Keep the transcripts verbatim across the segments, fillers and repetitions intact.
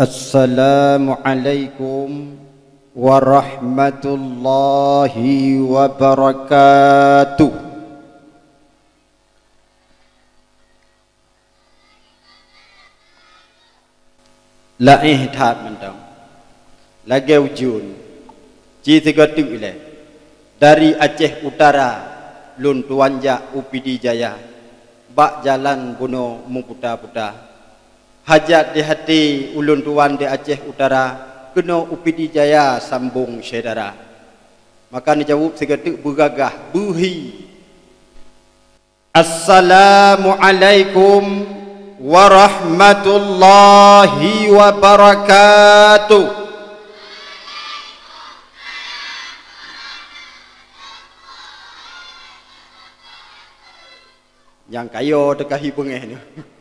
Assalamualaikum warahmatullahi wabarakatuh. Laéh that mantong. Lagée ujeuen, ci sigoe teuk ilée, dari Aceh Utara lôn tuan jak u Pidie Jaya, bak jalan bunoe meuputa-puta. Hajat di até ulôn tuan di Aceh Utara, keunoe u Pidie Jaya sambong syedara. Maka neujaweueb sigoe teuk beugagah, beuhi. Assalamualaikum warahmatullahi wabarakatuh. Nyang kayo teuka hi beungéh nyoe.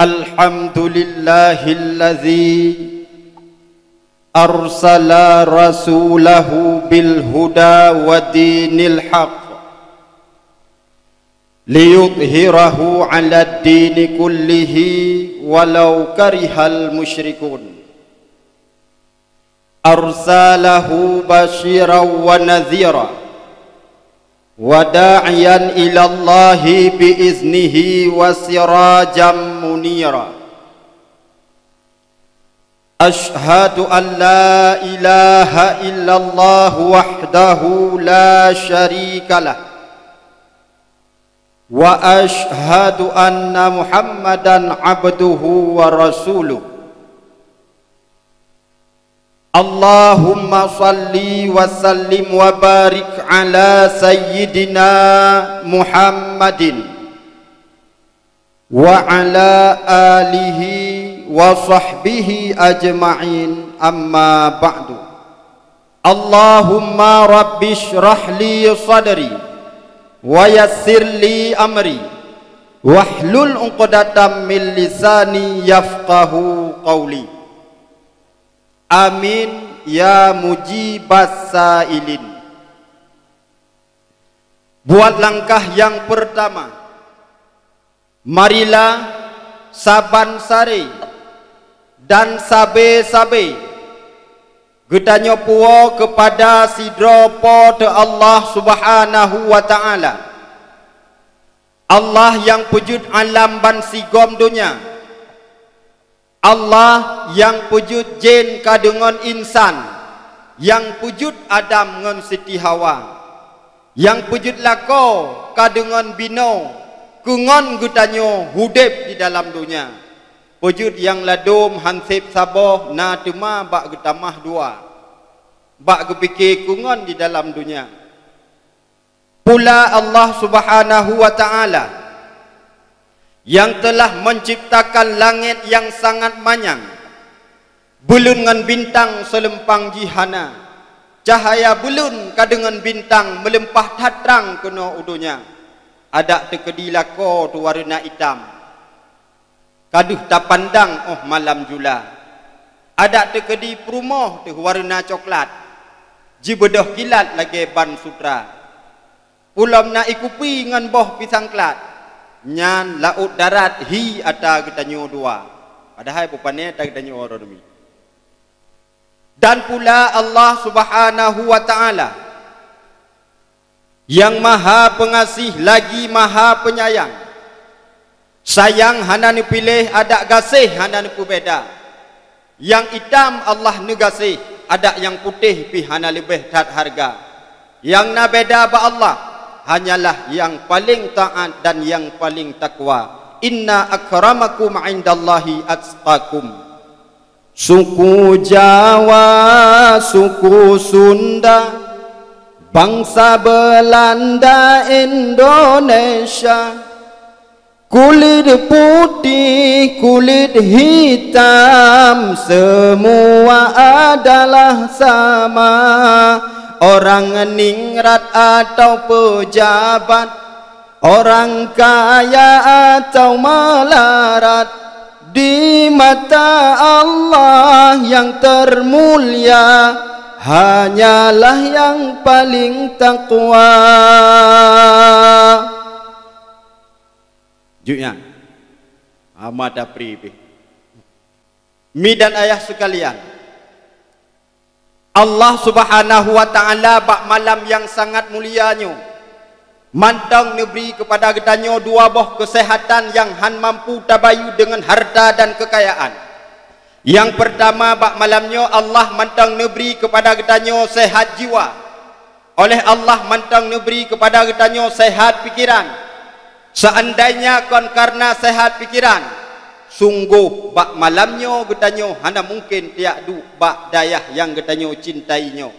Alhamdulillahilladzi arsala rasulahu bil huda wa dinil haq liyudhhirahu 'alad dini kullihi walau karihal musyrikun. Arsalahu basyiran wa nadhira, wa da'iyan ilallahi bi iznihi wa sirajan munira. Asyhadu an la ilaha illallah wahdahu la syarikalah, wa asyhadu anna Muhammadan abduhu wa rasuluh. Allahumma shalli wa sallim wa barik ala sayyidina Muhammadin wa ala alihi wa sahbihi ajma'in, amma ba'du. Allahumma rabbi shrah li sadri wa yassir li amri wahlul 'uqdatam min lisani yafqahu qawli. Amin ya mujibas sailin. Buat langkah nyang peurtama, marilah saban saré dan sabé-sabé geutanyoe puwoe keupada sidroe Po teu Allah Subhanahu wa Ta'ala. Allah nyang peujeuet alam bansigom donya. Allah nyang peujeuet jén ka deungon insan, nyang peujeuet Adam ngon Siti Hawa, nyang peujeuet lakoe ka deungon binoe keu ngon geutanyoe udeb di dalam donya. Peujeuet nyang ladôm han seb saboh na teuma bak geutamah dua, bak geupike keu ngon di dalam donya. Pula Allah Subhanahu wa Ta'ala nyang teulah meunciptakan langét nyang sangat manyang, buleuen ngon bintang seuleumpang jih hana. Cahya buleuen ka deungon bintang meuleumpah that trang keunoe u donya. Adak teukeudi lakoe teuwarna itam. Ka deuh tapandang óh malam jula. Adak teukeudi peurumoh teuh wareuna coklat, jibeudôh kilat lagée ban sutra. Ulom na ié kupi ngon boh pisang klat, nyan laôt darat hi ata geutanyoe dua. Padahai bukon ata geutanyoe droe nyoe. Dan pula Allah Subhanahu wa Ta'ala nyang Maha Peungaséh lagi Maha Peunyayang. Sayang hana neupiléh, adak gaséh hana neupeubeda. Nyang itam Allah neugaséh, adak nyang putéh pih hana leubeh that hareuga. Nyang na beda bak Allah hanyalah nyang paleng taát dan nyang paleng takwa. Inna akramakum indallahi atqakum. Suku Jawa, suku Sunda, bangsa Belanda, Indonesia, kulit putih, kulit hitam, semua adalah sama. Orang ningrat atau pejabat, orang kaya atau melarat, di mata Allah yang termulia hanyalah yang paling takwa. Jeuet nyan. Hama tapri pih. Mi dan ayah sekalian, Allah Subhanahu wa Ta'ala bak malam nyang sangat mulia nyoe mantong neubri keupada geutanyoe dua boh keuseuhatan nyang han mampu tabayeue deungon hareuta dan keukayaan. Nyang peurtama, bak malam nyoe Allah mantong neubri keupada geutanyoe seuhat jiwa. Oleh Allah mantong neubri keupada geutanyoe seuhat pikeran. Seuandainya kon kareuna seuhat pikeran, sunggoh bak malam nyoe geutanyoe hana mungken tajak duek bak dayah nyang geutanyoe cintai nyoe.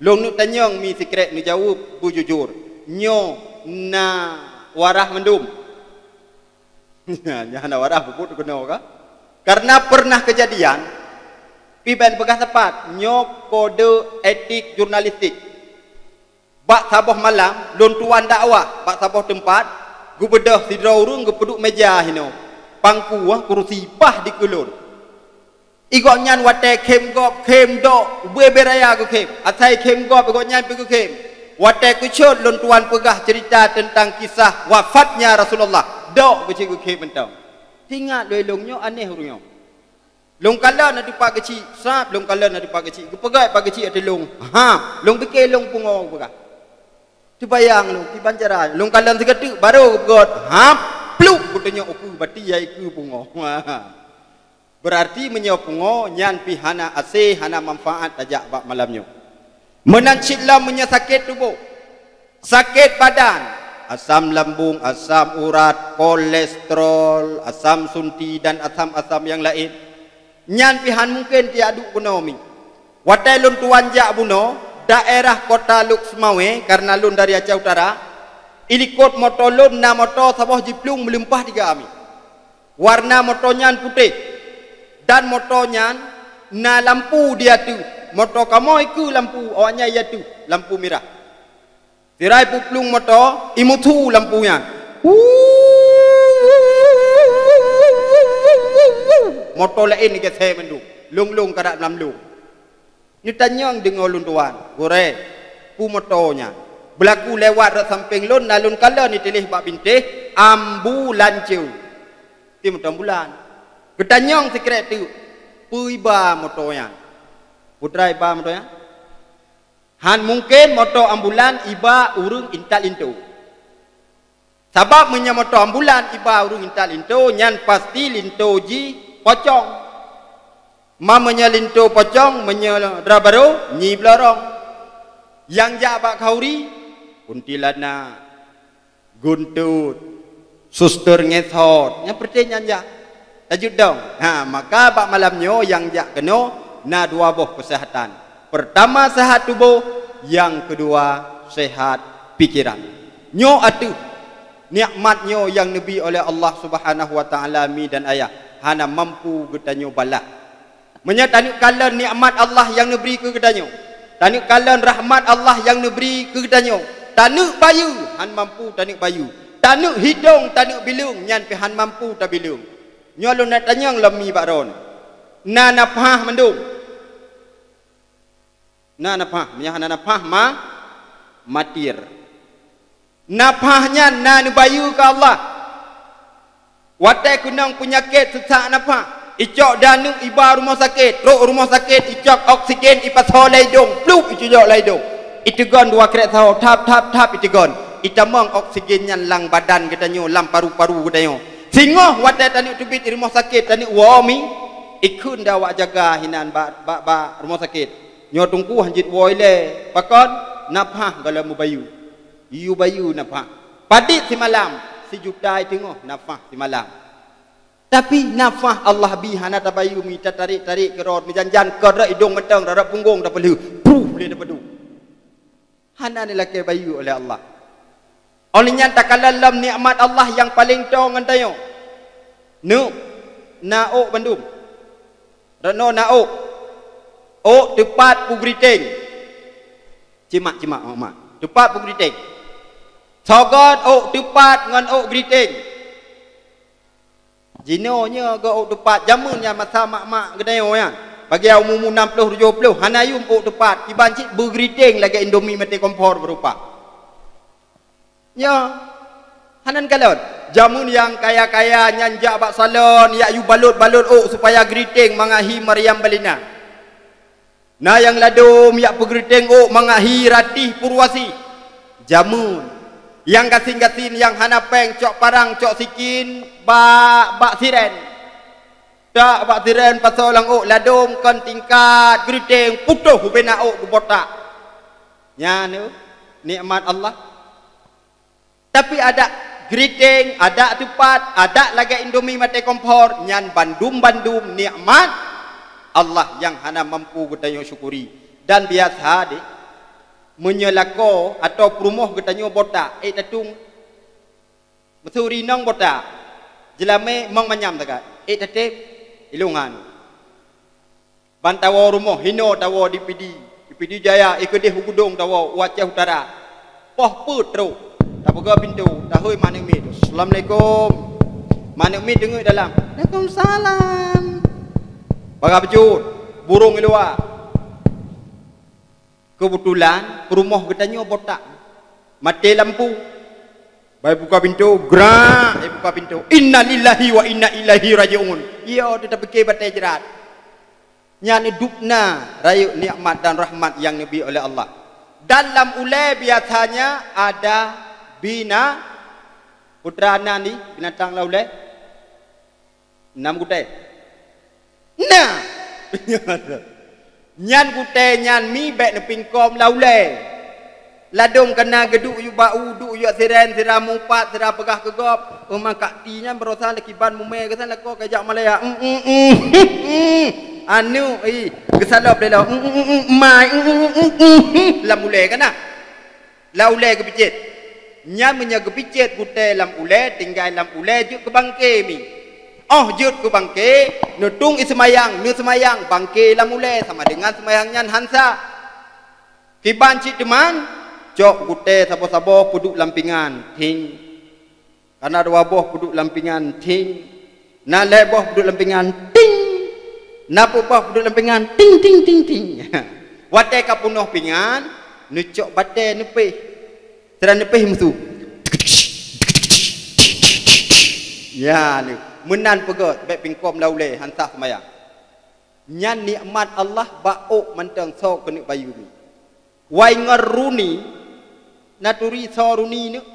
Lôn neuk tanyong mi sikrek neujaweueb beujujur, nyoe na warah mandum? Nyan hana warah peubuet keunoe ka? Kareuna pernah keujadian, pih ban peugah sapat, nyoe kode etik jurnalistik. Bak saboh malam, lôn tuan dakwah bak saboh teumpat, geubeudôh sidroe ureuëng geupeuduek meja hinoe, pangku, ah, kurusi paih dikeue lôn. Gobnyan watée khém gob, khém dok, ubé-bé raya geukhém. Asai khém gob gobnyan pih geukhém. Watée keucot lôn tuan peugah ceurita teuntang kisah wafatnya Rasulullah, dok geucit geukhém mantong. Ingat lé lôn nyoe aneh ureuëng nyoe. Lôn kalon na dipat geucit, sab lôn kalon na dipat geucit, geupeugét pat geucit ateueh lôn. Ha, lôn pike lôn pungo geupeugah. Teubayang lôn, kiban cara lôn kalon sigateuk barô geupeugét, hap, pluk, geutunyok ukeue bati, ya, ikeue pungo. Beurarti meunyoe pungo nyan pih hana asé, hana manfaat tajak bak malam nyoe. Meunan cit lom meunyoe sakét tuboh, sakét badan, asam lambung, asam urat, kolesterol, asam sunti dan asam-asam nyang laén, nyan pih han mungken tajak duek keunoe mi. Watée lôn tuan jak bunoe daerah kota Lhokseumawe, kareuna lôn dari Aceh Utara, ilikot moto lôn na moto saboh jiplueng meulumpah tiga ami. Warna moto nyan putéh, dan moto nyan na lampu di ateueh. Moto kamoe ikeue lampu, awaknyan i ateueh lampu mirah. Sira ipuplueng moto, imusu lampu nyan. Moto laén igeuseue mandum, lôn-lôn karat lam lôn. Neutanyong deungoe lôn tuan, "Gurée, peue moto nyan?" Beulaku lewat rot sampéng lôn, na lôn kalon ituléh bak bintéh, "Ambulance." Ti moto ambulan. Geutanyong sikrek teuk, "Peue iba moto nyan?" Peue teuma iba moto nyan? Han mungken moto ambulan iba ureuëng intat linto. Sabab meunyoe moto ambulan iba ureuëng intat linto, nyan pasti linto jih pocong. Ma meunyoe linto pocong, meunyoe dara barô, nyi beulorong. Nyang jak bak khauri, kuntilanak, guntot, suster ngesot, nyang peureté nyan jak. Tajeuet dong. Ha, maka bak malam nyoe nyang jak keunoe na dua boh keuseuhatan. Peurtama seuhat tuboh, nyang keudua seuhat pikeran. Nyoe ateueh nikmat nyoe nyang neubi oleh Allah Subhanahu wa Ta'ala mi dan ayah hana mampu geutanyoe balah. Meunyoe taneuk kalon nikmat Allah nyang neubri keu geutanyoe, taneuk kalon rahmat Allah nyang neubri keu geutanyoe, taneuk bayeue, han mampu taneuk bayeue, taneuk hidong, taneuk bileueng, nyan pih han mampu tabileueng. Nyoe lôn neutanyong lom mi bak droeneuh, na nafah mandum? Na nafah, meunyoe hana nafah ma, matir. Nafah nyan na neubayeue keu Allah. Watée keunong peunyakét seusak nafah, icok daneuk iba rumoh sakét, trok rumoh sakét icok oksigen ipasoe lam idong, plup icujok lam idong. Iteugon dua krek sahoe, thap, thap, thap iteugon. Itamong oksigen nyan lam badan geutanyoe, lam paru-paru geutanyoe. Singoh watée taneuk teubiet i rumoh sakét taneuk woe mi, ikheun dah awak jaga hinan bak, bak, bak rumoh sakét. Nyoe teungku hanjeuet woe ilée, pakon? Nafah gohlom meubayeue. Iyue bayeue nafah. Padit simalam, sijuta iteungoh nafah simalam. Tapi nafah Allah bi hana tabayeue mi, tatarek-tarek keudroe, meujan-jan keudroe idong mantong, rara punggong tapeulheueh, puh lé tapadum. Hana neulakée bayeue oleh Allah. Óh lheueh nyan takalon lom nikmat Allah nyang paleng toe ngon tanyoe. Neuk, na ôk bandum. Rot noe na ôk. Ôk teupat peugriteng. Cimak-cimak mak-mak. Teupat peugriteng. Sogot ôk teupat ngon ôk griteng. Jinoe nyoe geu ôk teupat, jameun nyan masa mak-mak geutanyoe nyan. Bagi umu-umu nam ploh, tujoh ploh, hana yuem ôk teupat, kiban cit beugriteng lagée Indomie maté kompor beurupah. Nyoe, hana neukalon. Jameun nyang kaya-kaya nyan jak bak salon, jak yue balot-balot ôk supaya geuriteng mangat hi Maryam Bellina. Na nyang ladôm jak peugeuriteng ôk mangat hi Ratih Purwasih. Jameun. Nyang gasien-gasien nyang hana péng cok parang cok sikin bak, bak siren. Tak bak siren pasoe lam ôk ladôm kon tingkat geuriteng putôh bubena ôk geubotak. Nyan nikmat Allah. Tapi adak geuriteng, adak teupat, adak lagée Indomie maté kompor, nyan bandum-bandum nikmat Allah nyang hana mampu geutanyoe syukuri. Dan biasa deh, meunyoe lakoe atawa peurumoh geutanyoe botak, ék tatueng. Meusuri inong botak, jeulamé mong manyam tagat, ék tatém, ilongan. Ban tawoe rumoh hinoe tawoe di Pidie, di Pidie Jaya, i keudeh u Geudong tawoe u Aceh Utara. Poh peuet trok, tapeugah pintoe, tahôi manök miet. "Assalamualaikum." Manök miet deungoe dalam, "Waalaikumsalam." Paga beujeuet, burông i luwa. Keubeutulan peurumoh geutanyoe botak, maté lampu. Bai buka pintoe, grak, bai buka pintoe. "Innalillahi wa inna ilaihi raji'un." Yo, teuh tapike batée jrat. Nyan dubna rayeuk nikmat dan rahmat nyang neubi oleh Allah. Dan lam ulée biasanya ada bina putra nan di binatang lam ulée. Nam gutée. Nah. Nyan gutée nyan mi bék neupingkom lam ulée. Ladôm kana geuduek yue bak u, duek yue siren, sira mupat, sira peugah keu gob, "Euma kak ti nyan barosan lé kiban mumé geusan lakoe kajak malaya." Mm, mm, mm, mm. Anu, ih, geusalop lé lo. Mm, mm, mm, mm, mai, mm, mm, mm, mm, mm. Lam ulée kana. Lam ulée geupicét. Nyan meunyoe geupicét gutée lam ulée, tinggai lam ulée jeuet keu bangke mi. Óh jeuet keu bangke, neutueng i seumayang, neuseumayang, bangke lam ulée sama deungon seumayang nyan han sah. Kiban cit teuma, cok gutée saboh-saboh peuduek lam pingan, ting. Kana dua boh peuduek lam pingan, ting. Na lhée boh peuduek lam pingan, ting. Na peuet boh peuduek lam pingan, ting, ting, ting, ting. Watée ka peunoh pingan, neucok batée neupéh. Sira neupéh musoh. Ya, ni. Meunan peugét, bék pingkom lam ulée, han sah seumayang. Nyan nikmat Allah bak ôk mantong soe keuneuk bayeue mi. Wai ngon Rooney, na turi soe Rooney nyoe?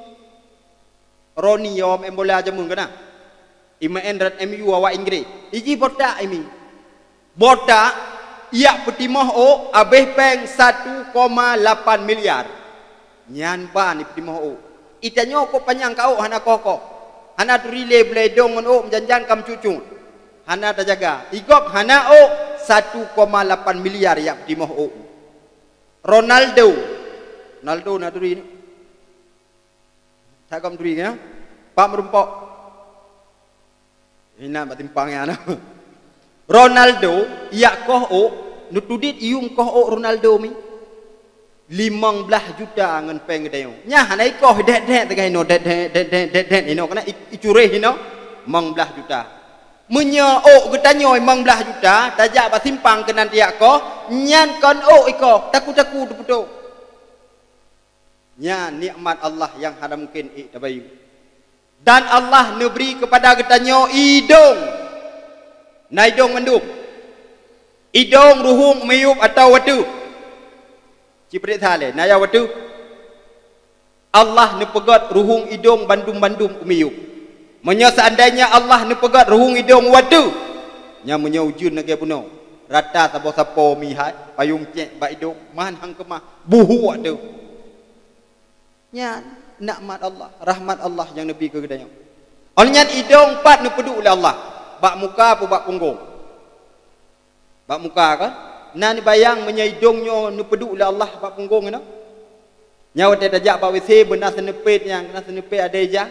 Rooney, yo, maén bola jameun kana. I maén rot M U awak Inggréh. Iji botak imi. Botak, ijak peutimoh ôk, abéh péng satu koma lapan miliar. Nyan ban ipeutimoh ôk. Itanyoe kok panyang ka ôk hana koh-koh. Hana turi lé bulée idong ngon ôk, meujan-jan ka meucut-cut. Hana tajaga. Igob hana ôk, satu koma lapan miliar ijak peutimoh ôk. Ronaldo. Ronaldo na turi ni. That gob turi nyan. Pak meurumpok. Inan bak timpang nyan. Ronaldo, ijak koh ôk, neutudit iyum koh ôk Ronaldo mi. Limong blaih juta ngon péng geutanyoe. Nyan hana ikoh, det-det teuka inoe, det-det, det-det, det-det inoe, kana i-, icuréh inoe, limong blaih juta. Meunyoe ôk geutanyoe limong blaih juta, tajak bak simpang keunan tajak koh, nyan kon ôk ikoh, taku-taku teupeutôk. Nyan nikmat Allah nyang hana mungken ék tabayeue. Dan Allah neubri keupada geutanyoe idong. Na idong mandum. Idong, ruhueng, miyueb atawa wateueh. Ci peuriksa lé, na nyang wateueh. Allah neupeugét ruhueng idong bandum-bandum u miyueb. Meunyoe seandainya Allah neupeugét ruhueng idong wateueh, nyan meunyoe ujeuen lagée bunoe, rata saboh sapo mi hai, payong cék bak idong, man han keumah, buhu wateueh. Nyan nikmat Allah, rahmat Allah nyang neubi keu geutanyoe. Óh lheueh nyan idong pat neupeuduek lé Allah, bak muka peue bak punggong? Bak muka kan? Na neubayang meunyoe idong nyoe neupeuduek lé Allah bak punggong inoe? Nyan watée tajak bak W C beuna seuneupet nyan, na seuneupet ada ija.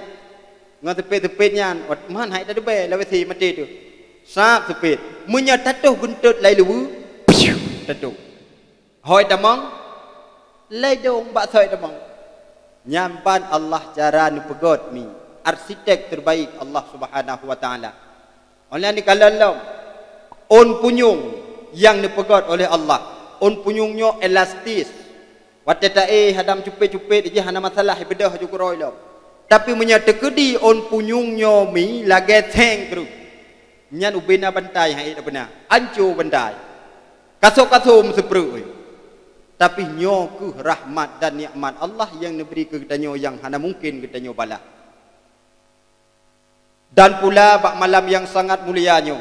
Ngon seupet-seupet nyan, wat-, man hai tadeubée lam W C maté teuh. Sab seupet. Meunyoe tatoh geuntot lai luweue, tatoh. Hôi tamong, lai dong bak sôi tamong. Nyan ban Allah cara neupeugét mi, arsitek terbaik Allah Subhanahu wa Taala. Óh lheueh nyan kalon lom, ôn punyueng nyang neupeugét oleh Allah. Ôn punyueng nyoe elastis. Watée taéh hadam cupet-cupet jih hana masalah, ibeudôh ju keurôi lom. Tapi meunyoe teukeudi ôn punyueng nyoe mi lagée seng kreueh, nyan ubena bantai han ék tapeuna, anco bantai. Kaso-kaso meuseupreuek. Tapi nyoe kheueh rahmat dan nikmat Allah nyang neubri keu geutanyoe nyang hana mungken geutanyoe balah. Dan pula bak malam nyang sangat mulia nyoe,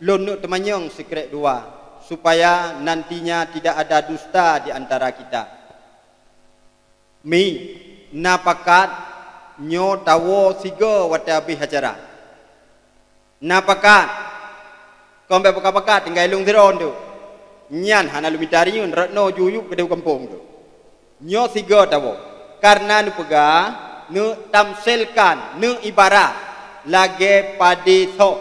lôn neuk teumanyong sikrék dua, supaya nantinya tidak ada dusta di antara kita. Mi, na pakat nyoe tawoe sigoe watée habéh acara. Na pakat, kon bék pakat-pakat tinggai lôn sidroe tu. Nyan hana lôn mita rinyueng, rot noe juyueb keudeh gampông tu. Nyoe sigoe tawoe, kareuna neupeugah, neutamsilkan, neuibarat lagée padé soh.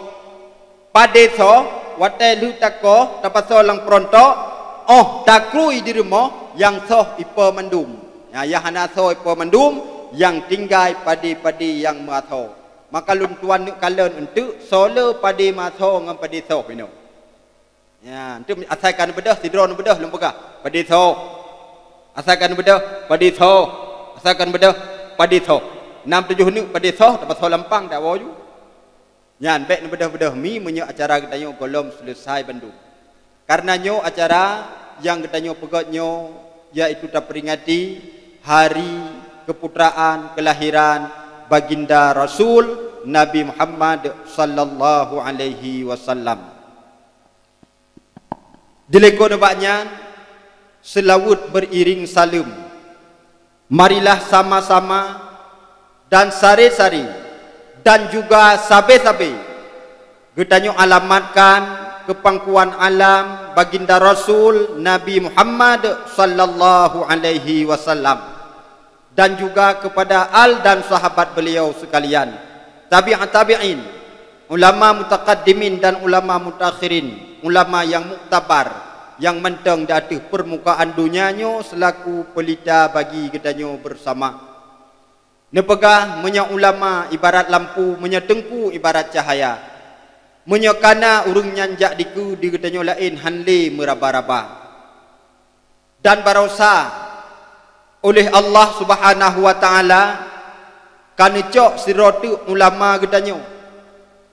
Padé soh, watée lheueh takoh, tapasoe lam peurontok, óh takrui di rumoh, nyang soh ipo mandum. Nyang hana soh ipo mandum, nyang tinggai padé-padé nyang meuasoe. Maka lôn tuan neuk kalon eunteuk soe le padé meuasoe ngon padé soh inoe. Ya, eunteuk asai ka neubeudoh, sidroe neubeudoh lôn peugah, padé soh. Asai ka neubeudoh, padé soh. Asai ka neubeudoh, padé soh. Nam tujoh neuk padé soh, tapasoe lampang dak woe ju. Nyan bék neubeudoh-beudoh mi meunyoe acara geutanyoe gohlom seuleusai bandum. Kareuna nyoe acara nyang geutanyoe peugét nyoe, yaitu taperingati hari keuputraan keulahiran Baginda Rasul Nabi Muhammad sallallahu alaihi wasallam. Dilikot nibak nyan, seulaweuet beriring saleuem. Marilah sama-sama dan sari-sari dan juga sabe-sabe geutanyoe alamatkan keu pangkuan alam Baginda Rasul Nabi Muhammad sallallahu alaihi wasallam, dan juga kepada al dan sahabat beliau sekalian, tabi'ut tabi'in, ulama mutaqaddimin dan ulama mutaakhirin, ulama nyang muktabar, nyang mantong di ateueh peurmukaan donya nyoe seulaku peulita bagi geutanyoe beusama. Neupeugah, meunyoe ulama ibarat lampu, meunyoe teungku ibarat cahya. Meunyoe kana ureuëng nyan jak dikeue di geutanyoe laén, han lé meuraba-raba. Dan barosa uléh Allah Subhanahu wa Ta'ala ka neucok sidroe teuk ulama geutanyoe,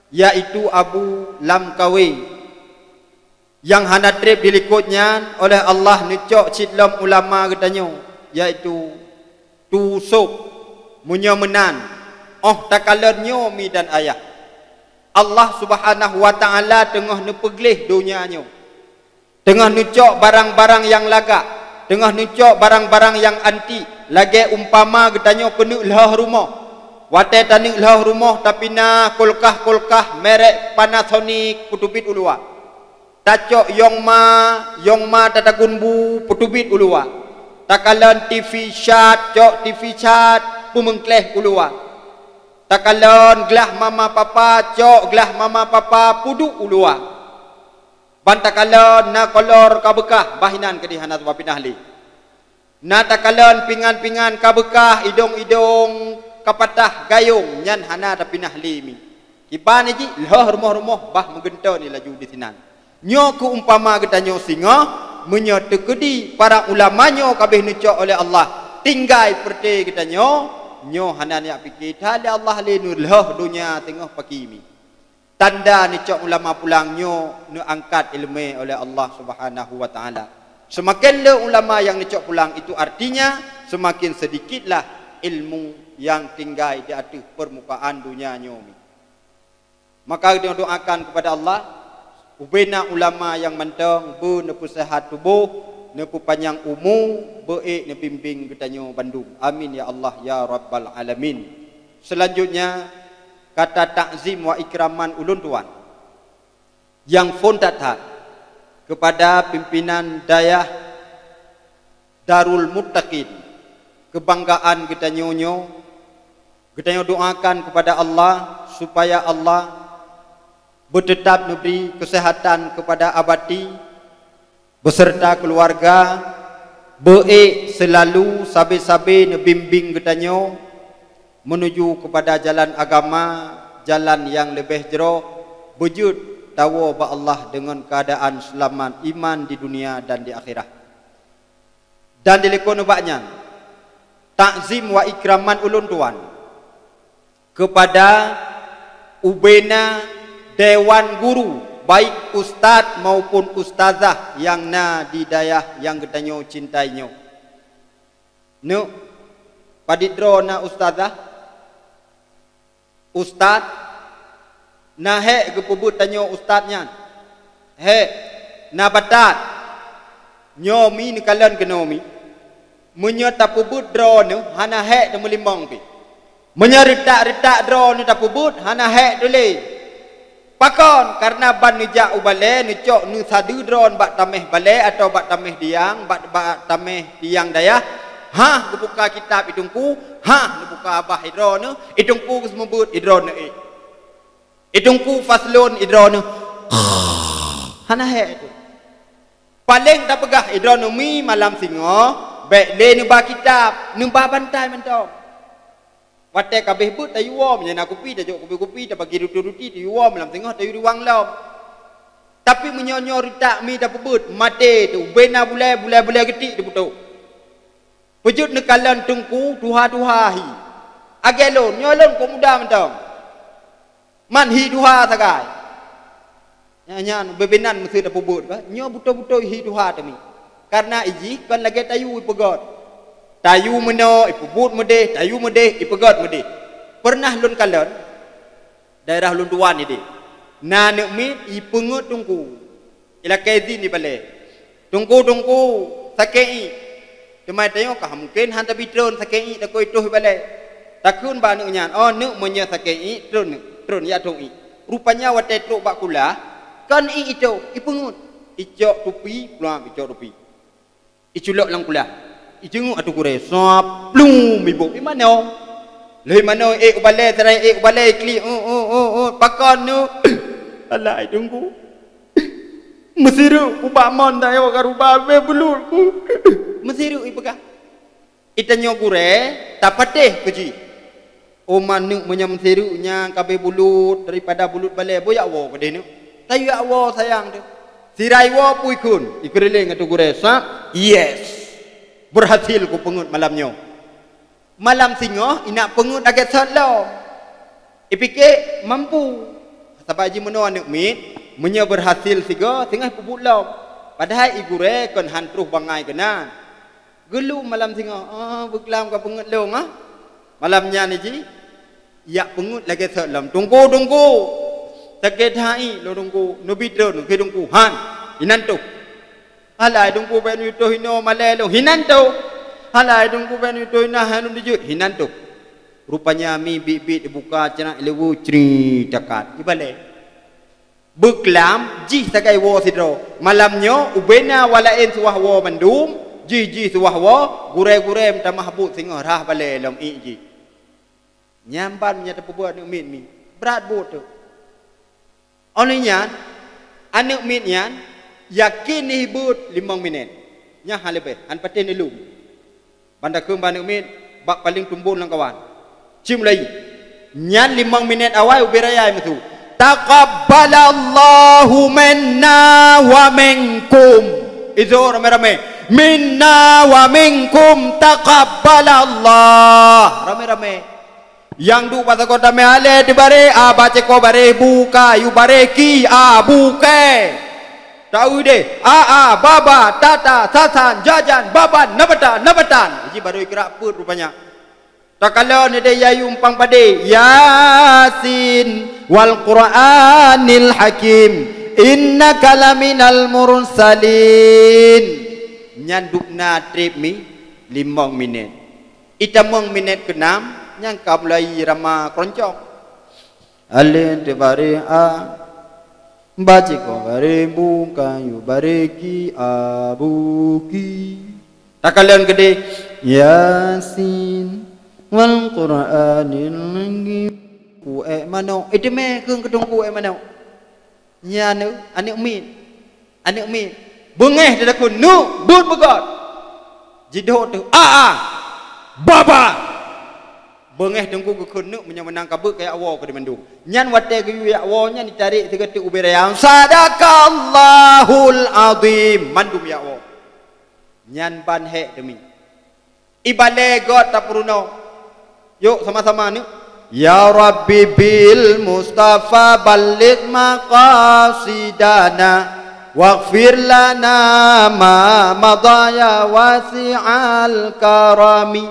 yaitu Abu Lamkawe. Nyang hana treb dilikot nyan, uléh Allah neucok cit lom ulama geutanyoe, yaitu Tu Sop. Meunyoe meunan, óh takalon nyoe mi dan ayah, Allah Subhanahu wa Ta'ala teungoh neupeugleh donya nyoe. Teungoh neucok barang-barang nyang lagak, teungoh neucok barang-barang nyang antik, lagée umpama geutanyoe keuneuk lheueh rumoh. Watée taneuk lheueh rumoh, tapinah kulkah-kulkah merek Panasonic peuteubiet u luwa. Tacok yong ma, yong ma tatagun bu peuteubiet u luwa. Takalon T V cat, cok T V cat peumeungkleh u luwa. Takalon glah mama papa, cok glah mama papa peuduek u luwa. Ban takalon na kolor ka beukah, bah inan keudeh hana teupinah lé. Na takalon pingan-pingan ka beukah, idong-idong ka patah gayong, nyan hana tapinah lé mi. Kiban jih lheueh rumoh-rumoh, bah meugeuntoe ni laju disinan. Nyoe keu umpama geutanyoe singoh, meunyoe teukeudi para ulama nyoe ka béh neucok oleh Allah, tinggai peureuté geutanyoe, nyoe hana neujak pike that lé Allah lé neulheueh donya singoh paki mi. Tanda neucok ulama pulang nyoe neuangkat iéleumé oleh Allah Subhanahu wa Ta'ala. Seumaken le ulama nyang neucok pulang, itu artinya seumaken seudikitlah ilmu nyang tinggai di ateueh peurmukaan donya nyoe mi. Maka neudoakan keupada Allah, ubena ulama nyang mantong beu neupeuseuhat tuboh, neupeupanyang umu, beu ék neubimbéng geutanyoe bandum. Amin ya Allah ya Rabbal Alamin. Seulanjutnya, kata takzim wa ikraman ulôn tuan nyang phon that-that keupada pimpinan dayah Darul Muttaqin, keubanggaan geutanyoe nyoe. Geutanyoe doakan keupada Allah supaya Allah beuteutab neubri keuseuhatan keupada Abati beuseurta keuluwarga, beu ék seulalu sabe-sabe neubimbéng geutanyoe meunuju keupada jalan agama, jalan nyang leubeh jroh, beujeuet tawoe bak Allah deungon keuadaan seulamat iman di dunia dan di akhirat. Dan dilikot nibak nyan, takzim wa ikraman ulôn tuan kepada ubena dewan guru, baik ustaz maupun ustazah nyang na di dayah nyang geutanyoe cintai nyoe. Neuk, padit droe na ustazah? Ustaz? Na hék geupeubeuet tanyoe ustaz nyan? Hék. Na batat. Nyoe mi neukalon keunoe mi. Meunyoe tapeubeuet droeneuh, hana hék teumeulimong pih. Meunyoe reutak-reutak droeneuh tapeubeuet, hana hék teulé. Pakon? Kareuna ban neujak u balée, neucok neusadeue droeneuh bak taméh balée atawa bak taméh diang, bak, bak taméh diang dayah, hah geubuka kitab i teungku, hah neubuka babah i droeneuh, i teungku geuseumeubeuet i droeneuh ék. I teungku faslon i droeneuh. Hana hék teuk. Paléng tapeugah i droeneuh mi malam singoh, bék lé neuba kitab, neuba bantai mantong. Watée ka abéh beuet tayue woe, meunyoe na kupi tajok kupi-kupi, tabagi ruti-ruti, tayue woe malam singoh tayue ruwang lom. Tapi meunyoe nyoe reutak mi tapeubeuet, maté teuk, ubena bulée, bulée-bulée geutik teuputôh. Peujeuet neukalon teungku tuha-tuha hi. Agée lôn, nyoe lôn kok muda mantong. Man hi tuha sagai. Nyan, nyan, beubenan meuseuti tapeubeuet bah. Nyoe beutôi-beutôi hi tuha teumi. Kareuna ijih kon lagée tayue ipeugét. Tayue meunoe, ipeubeuet meudeh, tayue meudeh, ipeugét meudeh. Peureunah lôn kalon, daerah lôn tuan ideh. Na aneuk miet ipeungét teungku. Ilakée idhin di balée. "Teungku, teungku, sakét iék." Teuma tanyoe ka mungken hana tabi treun sakét iék takot itoh ibalée. Takheun bak aneuk nyan, "Oh, neuk, meunyoe sakét iék, treun neuk, treun jak thôk iék." Rupanya watée trok bak kulah, kon iék itoh, ipeungét. Icok tupi, pluak, icok tupi. Iculok lam kulah. Ijeungok ateueh gurée, sap, plum, ibôk. "Ié manoe?" "Lheueh manoe ék ubalée, sarai ék ubalée, iklik, oh, oh, oh, oh, pakon neuk?" "Alah, teungku. Meusireuk ubak mon tanyoe ka rubah abéh bulut ku." Meusireuk ipeugah. Itanyoe gurée tapatéh keu jih. "Oh, man neuk, meunyoe meusireuk nyan ka abéh bulut daripada bulut balée, boh jak woe keudeh neuk. Tayue jak woe sayang teuh." Sirai woe peue ikheun, ikeureuléng ateueh gurée sap, yes. Beurhasil kupeungét malam nyoe. Malam singoh inak peungét lagée sot lom. Ipike mampu. Sabab jimeunoe aneuk miet, meunyoe beurhasil sigoe, singoh ipeubeuet lom. Padahai i gurée kon han troh bangai keunan. Geulom malam singoh, "Oh, beuklam ka peungét lôn, ah." Malam nyan jih, jak peungét lagée sot lom. "Teungku, teungku, sakét that iék lôn teungku, neubi treun keu teungku." "Han, inan toh." "Alah, teungku, bék neutoh inoe malée lôn." "Hinan toh." "Alah, teungku, bék neutoh inoe han lôn jeuet." "Hinan toh." Rupanya mi biet-biet ibuka ceunak ileubeu cri takat ibalée. Beuklam jih sagai woe sidroe. Malam nyoe ubena walaén suwah woe mandum, jih-jih suwah woe, gurée-gurée meutamah buet singoh rhah balée lom iék jih. Nyan ban nyang tapeubuet aneuk miet mi. Brat buet teuh. Óh lheueh nyan, aneuk miet nyan yakin jih beuet limong minét. Nyan han leubeh, han patéh neulom. Ban takheun bak aneuk miet, bak paleng tumbon lam kawan. Ci mulai. Nyan limong minét awai ubé raya meusu. "Taqabbalallahu minna wa minkum." Izo ramé-ramé. "Minna wa minkum taqabbalallah." Ramé-ramé. Nyang duek bak sagoe tamé alée teubarée, a bak cikoe barée buka, yue barée ki, a bukée. Taeu deh, a, a, baba, tata, sasan, jajan, baban, nabatan, nabatan. Jih barô ikrak peuet rupanya. Takalon ideh yayu umpang padé, "Yasin wal Qur'anil Hakim, innaka laminal mursalin." Nyan dubna treb mi limong minét. Itamong minét keunam, nyang ka mulai rama keuroncong. Alée teubarée a, bak cikoe barée bu, ka yue barée ki, a buki. Takalon keudeh, "Yasin wal Qur'anil hakim." Ku ék manok, iteumé kheun keu teungku ék manok. Nyan aneuk miet. Aneuk miet. Beungéh teuh takheun, "Neuk, beuet beugét." Jidhôt teuh, "A, a, baba." Beungéh teungku geukheun, "Neuk, meunyoe meunan ka beuet, kajak woe keudeh mandum." Nyan watée geuyue jak woe nyan jitarek sigoe teuk ubé raya. Sadaqallahul azim. Mandum jak woe. Nyan ban hék teumi. Ibalée göt tapeurunoe. Yok sama-sama neuk. Ya Rabbi bil Mustafa balligh maqasidana, waghfir lana ma madha ya wasi'al karami.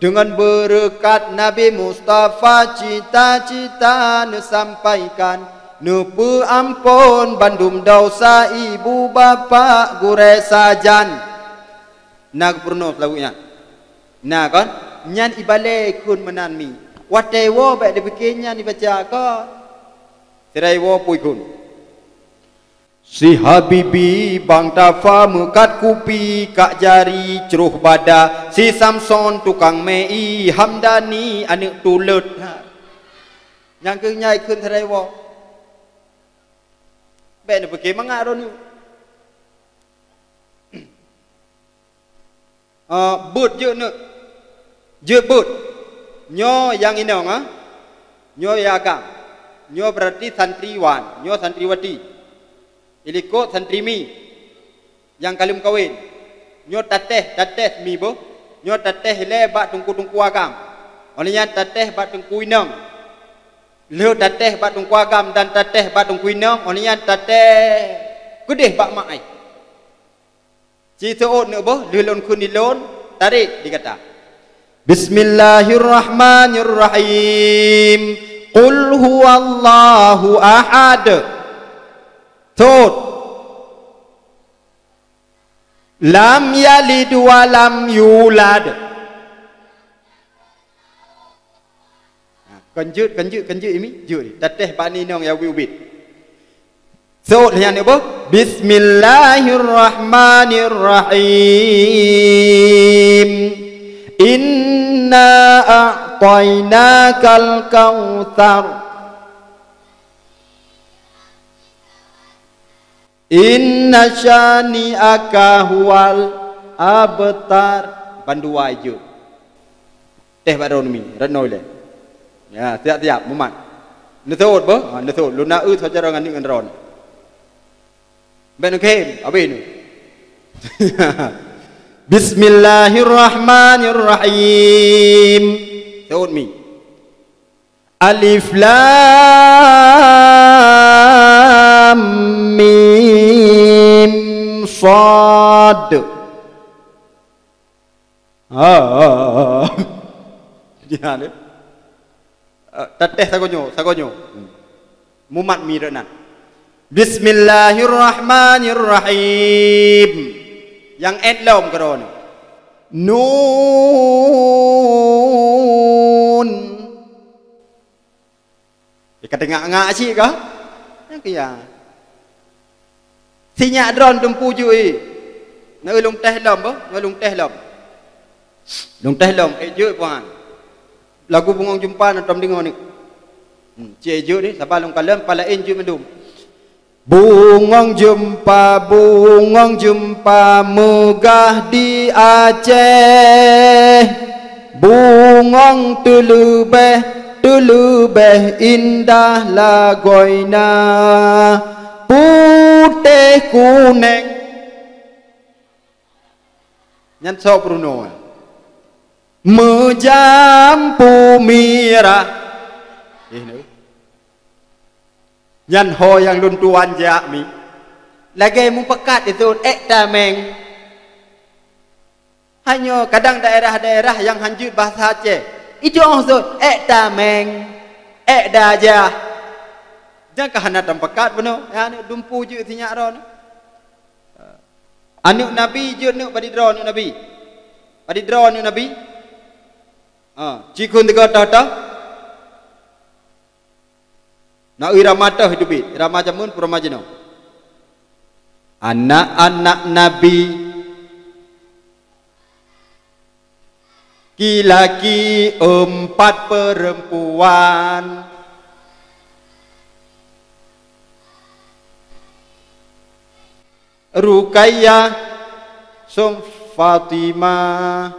Deungon beureukat Nabi Mustafa cita-cita neusampaikan, neupeuampon bandum desya ibu bapak gurée sajan. Na geupeurunoe seulaweuet nyan. Na kon? Nyan ibalée kheun meunan mi. Watée woe bék dipike nyan ibaca kon. Sira iwoe pui kheun. Si Habibi bang tafa meukat kupi kak jari cruh bada si Samson tukang mei Hamdani aneuëk tuleuet. Nyang keuh nyai kheun sira iwoe. Bék neupike mangat droeneuh. Ah, beuet jeuet neuk. Jeuet beuet. Nyoe nyang inong, ah. Nyoe nyang agam. Nyoe berarti santriwan, nyoe santriwati. Ilikot santri mi nyang ka lheueh meukawen. Nyoe tatéh, tatéh mi boh. Nyoe tatéh ilée bak teungku-teungku agam. Óh lheueh nyan tatéh bak teungku inong. Lheueh tatéh bak teungku agam dan tatéh bak teungku inong, óh lheueh nyan tatéh keudeh bak mak ai. Ci seuôt neuk boh, lheueh lôn kheun di lôn, tarek di gata. Bismillahirrahmanirrahim. Qul huwallahu ahad. Seuôt. Lam yalid wa lam yulad. Ha, kon jeuet, kon jeuet, kon jeuet imi, jeuet. Tatéh bak ni inong nyang ubit-ubit. Seuôt nyan boh. Bismillahirrahmanirrahim. Inna a'tainakal kautsar. Inna syani'aka huwal abtar. Bandua jeuet. Teh bak droeneuh mi, rot noe ilée. Ya, siap-siap, mumat. Neuseuôt boh? Ha, neuseuôt. Lôn na eu saudara ngon aneuk ngon droeneuh. Bék neukheun, abéh nyoe. Bismillahirrahmanirrahim. Seuôt mi. Alif Lam Mim Shad. Ah. Dia ni. Eh, tatéh sagoe nyoe, sagoe nyoe. Hmm. Mumat mi rot nan. Bismillahirrahmanirrahim. Nyang ét lom keudroe nyoe. Nun. Ka teungak-ngak cit kah? Nyang keu ya. Sinyak droeneuh dumpu jeuet. Na lôn teh lom boh, na lôn teh lom. Lôn teh lom, ék jeuet puhan. Lagu Bungong Jeumpa na tom deungoe ni. Hmm, cit ék jeuet ni, saban lôn kalon, pala laén jeuet mandum. Bungong jeumpa, bungong jeumpa meugah di Aceh. Bungong teuleubeh, teuleubeh indah lagoina putéh kuneng. Nyan soe peurunoe? Meujampu mirah. Eh, na. Nyan ho nyang lôn tuan jak mi. Lagée mupeukat disebut ék tameng. Hanyoe kadang daerah-daerah nyang hanjeuet bahasa Aceh, ijoh sot ék tameng, ék dajah. Nyang ka hana tampeukat bunoe, ya, aneuk dumpu jeuet sinyak droeneuh. Aneuk Nabi jeuet neuk padit droe aneuk Nabi. Padit droe aneuk Nabi. Ha, cikheun tiga toh-toh. Na irama toh teubiet, irama jameun peue rama jinoe. Anak-anak Nabi, ki laki empat perempuan. Ruqayyah, song Fatimah.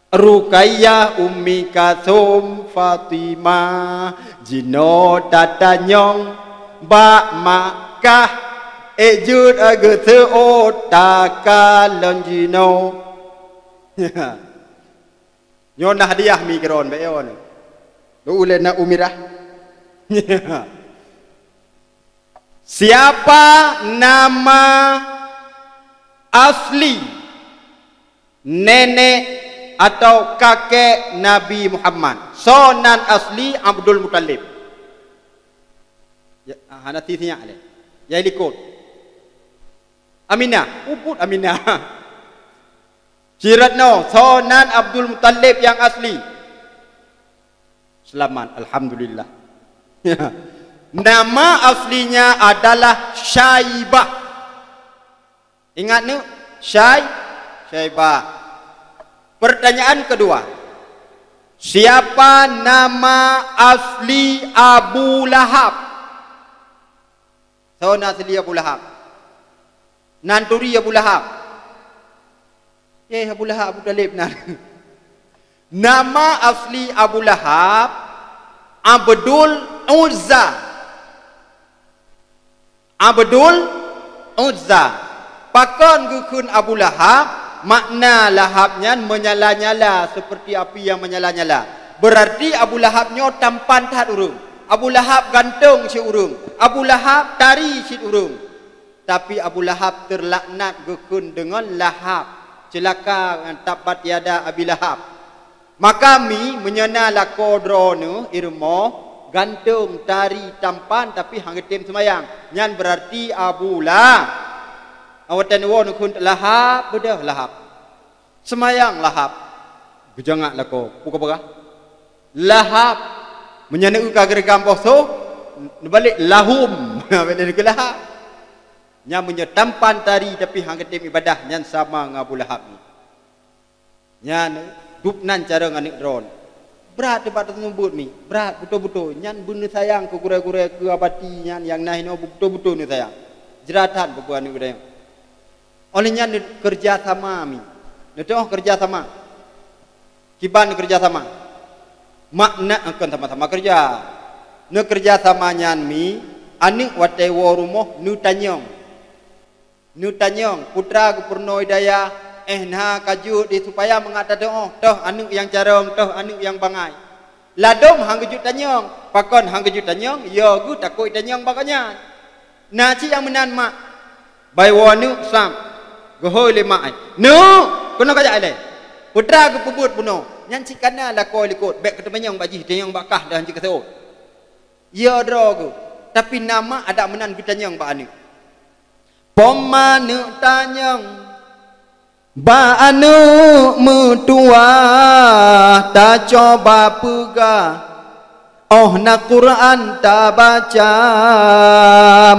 Ruqayyah, Ummi Kalsum, Fatimah, jinoe tatanyong bak Makkah, ék jeuet ageuseuôt takalon jinoe. Nyoe na hadiah mi keudroe bék yo nyoe. Ulena umirah. Siapa nama asli nenek atau kakek Nabi Muhammad? Soe nan asli Abdul Muttalib? Ya, hana ti sinyak lé. Ya likot. Aminah, ubut Aminah. Sirat no, soe nan Abdul Muttalib yang asli? Selamat, alhamdulillah. Nama aslinya adalah Syaibah. Ingat ni, Syai, Syaibah. Pertanyaan kedua, siapa nama asli Abu Lahab? Soe nan asli Abu Lahab? Nan turi Abu Lahab. Eh, Abu Lahab, Abu Talib nan. Nama asli Abu Lahab Abdul Uzza. Abdul Uzza. Pakon geukheun Abu Lahab? Makna lahab nyan menyala-nyala seperti api yang menyala-nyala. Berarti Abu Lahab nyoe tampan that ureuëng. Abu Lahab gantong cit ureuëng. Abu Lahab tari cit ureuëng. Tapi Abu Lahab teulaknat geukheun deungon lahab. Ceulaka ngon tabbat yada Abi Lahab. Maka mi meunyoe na lakoe droeneuh i rumoh, gantong, tari, tampan, tapi hana geutem seumayang, nyan beurarti Abu Lahab. Awai tan woe neukheun lahab, beudôh lahab. Seumayang lahab. Geujangak lakoe, peue ka peugah? Lahab. Meunyoe na ka geureuga boh soh, neubalek lahum. Bèk lé neukheun lahab. Nyan meunyoe tampan tari tapi hana geutem ibadah, nyan sama ngon Abu Lahab nyoe. Nyan, dub nan carông aneuk droen. Brat teuma tateumeubeuet mi, brat beutôi-beutôi. Nyan beuneusayang keu gurèe-gurèe keu abati nyan nyang na inoe beutôi-beutôi neusayang. Jrat that bak aneuk geutanyoe. Óh lheueh nyan neukeureuja sama mi. Neuteungoh keureuja sama. Kiban neukeureuja sama. Makna kon sama-sama keureuja. Neukeureuja sama nyan mi, aneuk watèe woe rumoh neutanyong. Neutanyong, putra geupeurunoe dayah, eh, na ka jeuet di supaya mangat tateu'oh, toh aneuk nyang carông, toh aneuk nyang bangai. Ladôm han geujeuet tanyong, pakon han geujeuet tanyong, yo geuh takot tanyong bak gobnyan. Na cit nyang meunan mak, bai woe aneuk sam, geuhôi lé mak, eh, "Neuk, keunoe kajak ilèe." Putra geupeubeuet bunoe, nyan cit kana lakoe likot, bèk kateumanyong bak jih, tanyong bak kah dan jih kaseuôt. Yo droe geuh, tapi na mak adak meunan geutanyong bak aneuk. Poma neuk tanyong bak aneuk meutuwah, tacoba peugah, óh na Quran tabaca,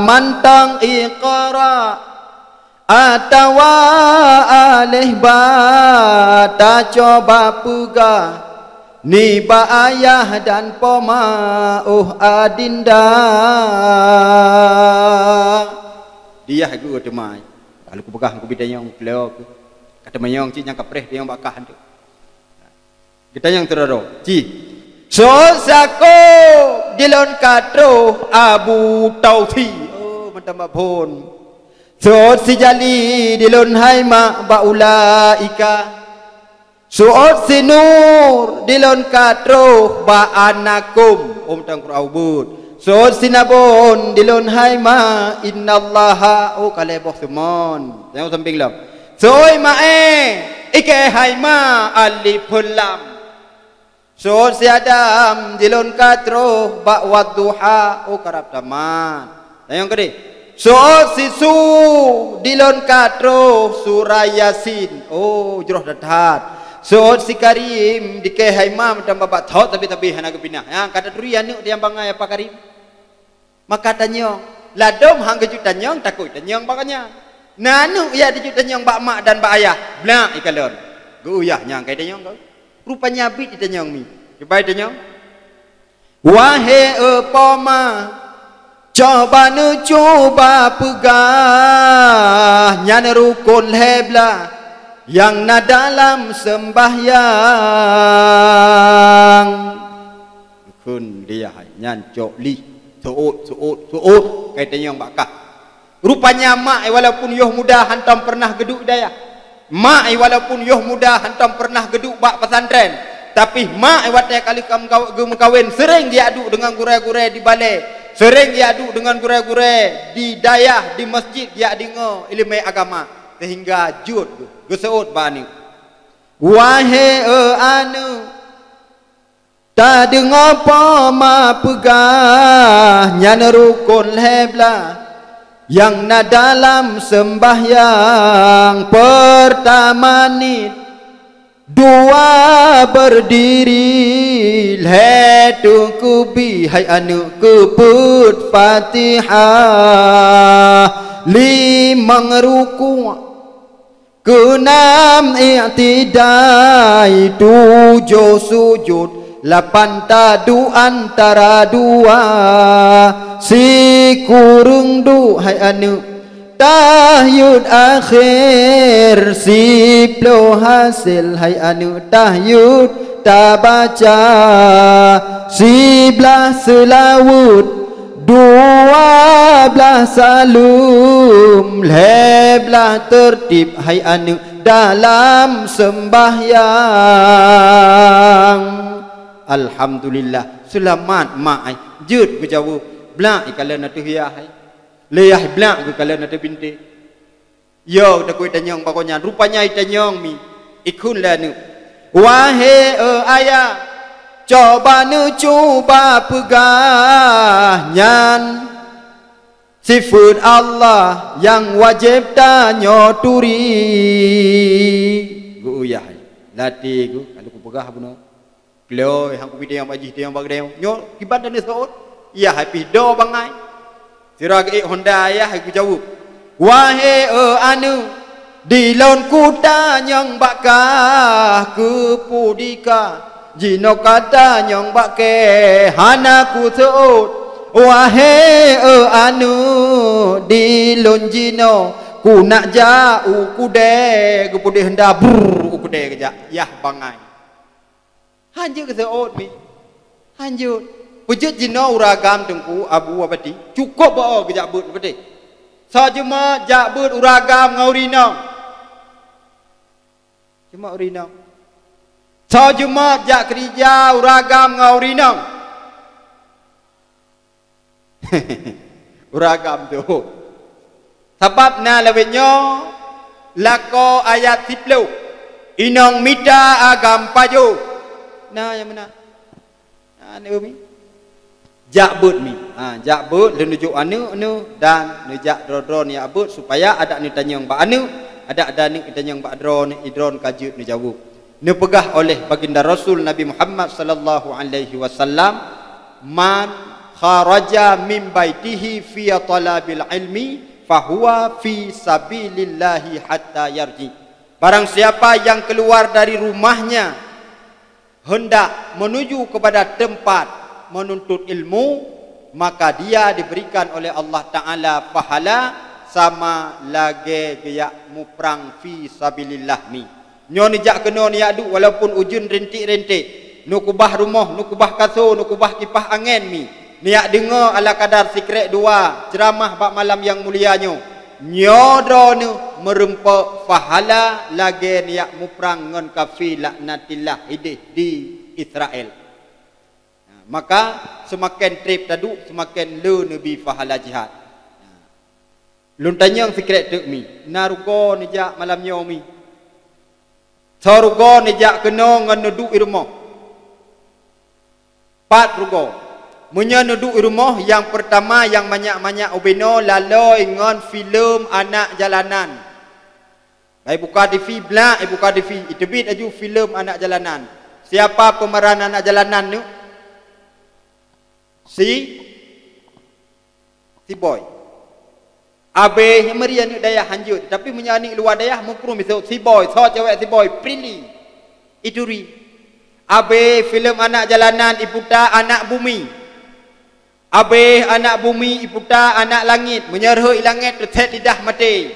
mantong Iqra atawa Alif Ba, tacoba peugah, nibak ayah dan poma, oh adinda. Diyah geuh teuma. Lalu kupeugah, kubi tanyong, kleo ku. Ka teumanyong cit nyang ka preh tanyong bak kah tu. Geutanyong teudroe-droe. Ci. Sot sakoe dilôn ka troh Abu Tausi. Oh, mantong bak phon. Sot sijali dilôn hai mak bak ulaika. Sot sinur dilôn ka troh bak anakum. Oh, mantong Quran ubit. Sot sinabon dilôn hai mak, innallaha, oh, ka lhèe boh seumon. Tanyong sampéng lom. Soi maé, ikèe hai ma, alif lam. Sot siadam dilôn ka troh bak Wadduha, oh, karab tamat. Tanyong keudeh. Sot sisu dilôn ka troh surah Yasin, oh, jroh that-that. Sot sikarim dikèe hai ma, mantong babah thot tabi-tabi hana geupinah. Nyang ka taturi aneuk nyang bangai apa karim. Maka tanyong, ladôm han geujeuet tanyong, takot tanyong bak nyan. Na aneuk ya dijeuet tanyong bak mak dan bak ayah, blak ikalon. Geu-uyah nyang kai tanyong keu. Rupanya bit jitanyong mi. Cuba tanyong. Wahé upoma, coba neucuba peugah, nyan rukon lhèe blah nyang na dalam seumbahyang. Kheun dia hai nyan cok lih, seuôt, seuôt, seuôt, kai tanyong bak kah. Rupanya mak, eh, walaupun yoh muda hantom pernah geuduek dayah. Mak, eh, walaupun yoh muda hantom pernah geuduek bak pesantren, Tapi mak watée ka lheueh ka meukaw-, geumeukawen, seuréng geujak duek deungon gurée-gurée di balée, seuréng geujak duek deungon gurée-gurée di dayah, di masjid, geujak deungoe ileumé agama, seuhingga jeuet geuh, geuseuôt bak aneuk. Wahé e aneuk, tadeungoe po ma peugah, nyan rukon lhée blaih nyang na dalam seumbahyang. Peurtama niet, dua beurdiri, lhée teukeubie hai aneuk keupeuet Fatihah, limong rukuk, keunam iktidai, tujoh sujud, lapan taduek antara dua, sikureueng duek hai aneuk, tahyud akhé, siploh hasé hai aneuk tahyud tabaca, siblaih seulaweuet, dua blaih saleuem, lhée blaih teurtib hai aneuk dalam seumbahyang. Alhamdulillah, seulamat mak ai. Jeuet geujaweueb, blaih ikalon ateueh yah ai. Lé yah blaih geukalon ateueh bintéh. Yo, takot itanyong bak gobnyan, rupanya itanyong mi, ikheun lé aneuk. Wahé e ayah, coba neucuba peugah, nyan sifeuet Allah nyang wajéb tanyoe turi. Geu-, yah, latée geuh, ka lheueh kupeugah bunoe. Kloi, han kubi tanyong bak jih, tanyong bak geutanyoe. Nyoe kiban taneuseuôt, yah hai pih do bangai. Sira geuék honda yah hai geujaweueb. Wahé e aneuk, di lôn kutanyong bak kah, keupeue di kah, jinoe katanyong bak kée, hana kuseuôt. Wahé e aneuk, di lôn jinoe kunak jak u keudée, geupeudeh honda, brrr, u keudée geujak, yah bangai. Hanjeuet geuseuôt mi. Hanjeuet. Peujeuet jinoe ureueng agam Teungku Abu Abati, cukôp bak o geujak beuet, beutôi. Soe jeuet jak beuet ureueng agam ngon ureueng inong? Cuma ureueng inong. Soe jeuet jak keurija ureueng agam ngon ureueng inong? Ureueng agam tu. Sabab na lawét nyoe lakoe ayat siploh, "Inong mita agam pajoh." Na nyang meunan? Na, aneuk mi. Jak beuet mi. Ha, jak beuet, lheueh neujok aneuk neuh dan neujak droe-droe neujak beuet supaya adak neutanyong bak aneuk, adak-adak aneuk neutanyong bak droe, neudroe ka jeuet neujaweueb. Neupeugah oleh Baginda Rasul Nabi Muhammad sallallahu alaihi wasallam, "Man kharaja min baitihi fi talabil ilmi fahuwa fi sabilillahi hatta yarji." Barang siapa yang keluar dari rumahnya hendak menuju kepada tempat menuntut ilmu, maka dia diberikan oleh Allah Taala pahala sama lagée geujak muprang fi sabilillah mi. Nyoe neujak keunoe neujak duek walaupun ujeuen rintik-rintik, neukubah rumoh, neukubah kaso, neukubah kipah angén mi. Neujak deungoe ala kadar sikrék dua ceuramah bak malam nyang mulia nyoe. Nyoe droeneuh meureumpok pahala lagée neujak muprang ngon kafé laknatillah ideh di Israel. Maka seumaken treb taduek, seumaken le neubi pahala jihad. Lôn tanyong sikrék teuk mi, na rugoe neujak malam nyoe mi? Soe rugoe neujak keunoe ngon neuduek i rumoh? Pat rugoe. Meunyoe neuduek i rumoh, nyang peurtama nyang manyak-manyak ubenoe lalôi ngon filem anak jalanan. Bak ibuka T V, blaih ibuka T V, iteubiet laju filem anak jalanan. Siapa pemeran anak jalanan nyoe? Si, si Boy. Abéh nyang meuria aneuk dayah hanjeuet, tapi meunyoe aneuk luwa dayah muprung miseue si Boy, soe cewek si Boy, Prilly. Ituri. Abéh filem anak jalanan iputa anak bumi. Abéh anak bumi iputa anak langét, meunyoe rhot i langét teuthét lidah maté.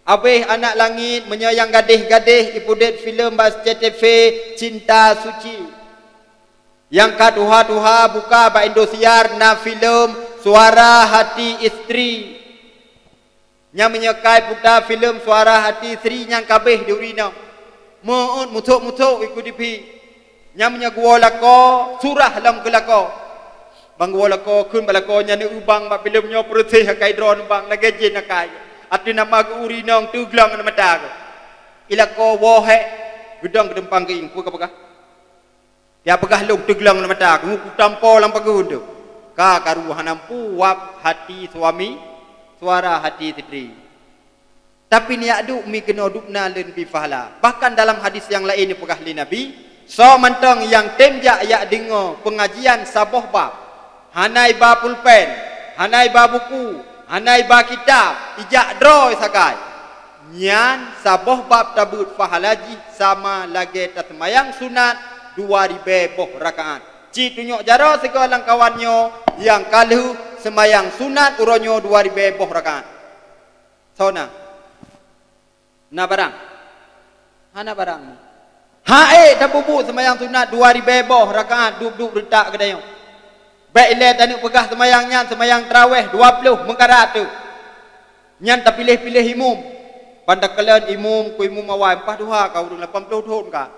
Abéh anak langét, meunyoe nyang gadéh-gadéh ipudet filem bak C T V Cinta Suci. Nyang ka tuha-tuha buka bak Indosiar na filem Suara Hati Istri. Nyang meunyoe kai puta filem Suara Hati Istri nyang kabéh di ureueng inong. Meu'ôt musok-musok i ku T V. Nyan meunyoe geuwoe lakoe, surah lom keu lakoe. Ban geuwoe lakoe, kheun bak lakoe nyan, "Neubang bak filem nyoe, peureuséh akai droeneuh bang, lagée jén akai. Ateueh nama geu-uri nong teuglong lam mata geuh." I lakoe woe hék, geudong geudumpang geuieng, peue ka peugah? Tiep peugah lôn teuglong lam mata, keuneuk kutampo lam pageue teuh. Ka karu hana meupuap hati suami, suara hati sitri. Tapi neujak duek mi keunoe dubna lé Nabi pahala. Bahkan dalam hadis nyang laén neupeugah lé Nabi, soe mantong nyang tem jak yak deungoe peungajian saboh bab, hana iba pulpen, hana iba buku, hana iba kitab, ijak droe sagai, nyan saboh bab tabeuet pahala jih sama lagée taseumayang sunat dua ribée boh rakaat. Ci tunyok jaroe sigoe lam kawan nyoe nyang ka lheueh seumayang sunat uroe nyoe dua ribée boh rakaat. Soe na? Na barang? Hana barang. Ha'ék tapubuet seumayang sunat dua ribée boh rakaat, duek-duek reutak geutanyoe. Bék ilée taneuk peugah seumayang nyan seumayang tarawéh dua ploh meukarat teuh. Nyan tapiléh-piléh imum. Ban takalon imum keu imum awai, paih tuha ka ureuëng lapan ploh thon ka.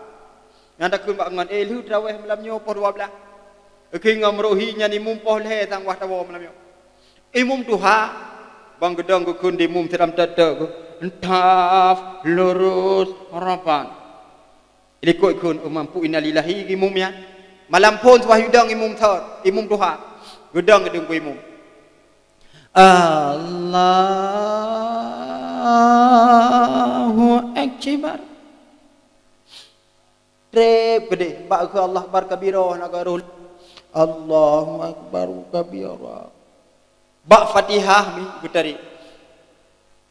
Nyan takheun bak ngon, "Eh, lheueh tarawéh malam nyoe poh dua blaih." Keu ngon meuruhi nyan imum poh lhée sang wah tawoe malam nyoe. Imum tuha, ban geudong geukheun di imum siram tek-tek geuh, "Entaf, lurus, rapat." Ilikot kheun, "Oh, mampu innalillahi," imum nyan. Malam phon suwah yudong imum thot, imum tuha. Geudong geudong keu imum. Allahu Akbar. Treb keudeh, bak keu Allah Akbar kabira, na ka roh. Allahu Akbar kabira. Bak Fatihah mi geutari.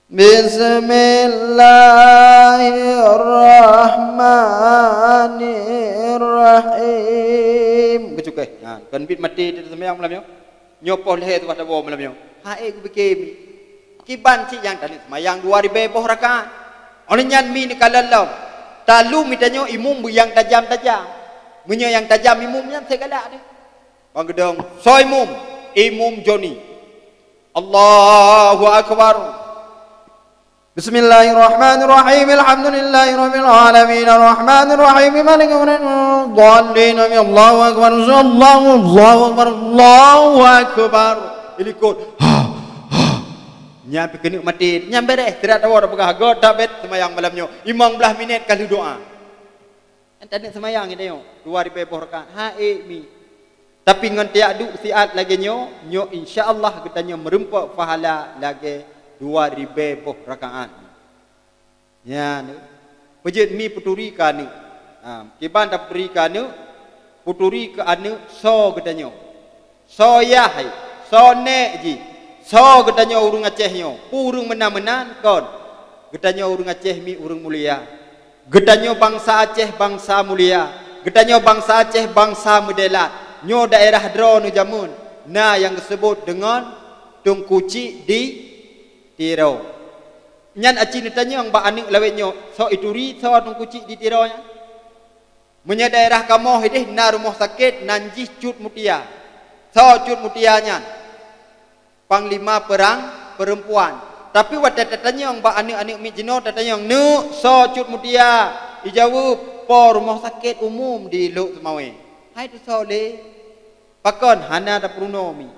Bismillahirrahmanirrahim. Geucukeh. Ha, kon bit maté di seumayang malam nyoe. Nyoe poh lhée tuwah tawoe malam nyoe. Ha'ék geupike mi. Kiban cit nyang taneuk seumayang dua ribée boh rakaat. Óh lheueh nyan mi neukalon lom. Talu mi tanyoe imum beu nyang tajam-tajam. Meunyoe nyang tajam imum nyan seugalak deh. Ban geudong, soe imum? Imum Joni. Allahu Akbar. Bismillahirrahmanirrahim. Alhamdulillahirabbil alamin. Arrahmanirrahim. Maliki yaumiddin. Dhallin. Amin. Allahu Akbar. Allahu, Allahu Akbar. Allahu Akbar. Ilikot. Ha, ha. Nyan pih keuneuk maté. Nyan beres. Tidak tahu dah peugah. Göt dak bet seumayang malam nyoe. Limong blaih minét ka lheueh doa. Taneuk seumayang geutanyoe dua ribée boh rakaat. Ha'ék mi. Tapi ngon tajak duek siat lagée nyoe, nyoe insya Allah geutanyoe meurumpok pahala lagée dua ribée boh rakaat. Nyan, peujeuet mi peuturi keu aneuk. Ha, kiban tapeuturi keu aneuk, peuturi keu aneuk soe geutanyoe. Soe yah, soe nék jih, soe geutanyoe ureuëng Aceh nyoe, peue ureuëng meunan-meunan kon. Geutanyoe ureuëng Aceh mi ureuëng mulia. Geutanyoe bansa Aceh bansa mulia. Geutanyoe bansa Aceh bansa meudelat. Nyoe daerah droeneuh jameun na nyang geuseubut deungon Teungku Cik di Tiro. Nyan aci neutanyong bak aneuk lawét nyoe, soe ituri soe Teungku Cik di Tiro nyan? Meunyoe daerah kamoe ideh na rumoh sakét nan jih Cut Mutia. Soe Cut Mutia nyan? Panglima perang perempuan. Tapi watée tatanyong bak aneuk-aneuk miet jinoe, tatanyong, "Neuk, soe Cut Mutia?" Ijaweueb, "Po rumoh sakét umum di Lhokseumawe." Hai teusoe lé. Pakon hana tapeurunoe mi?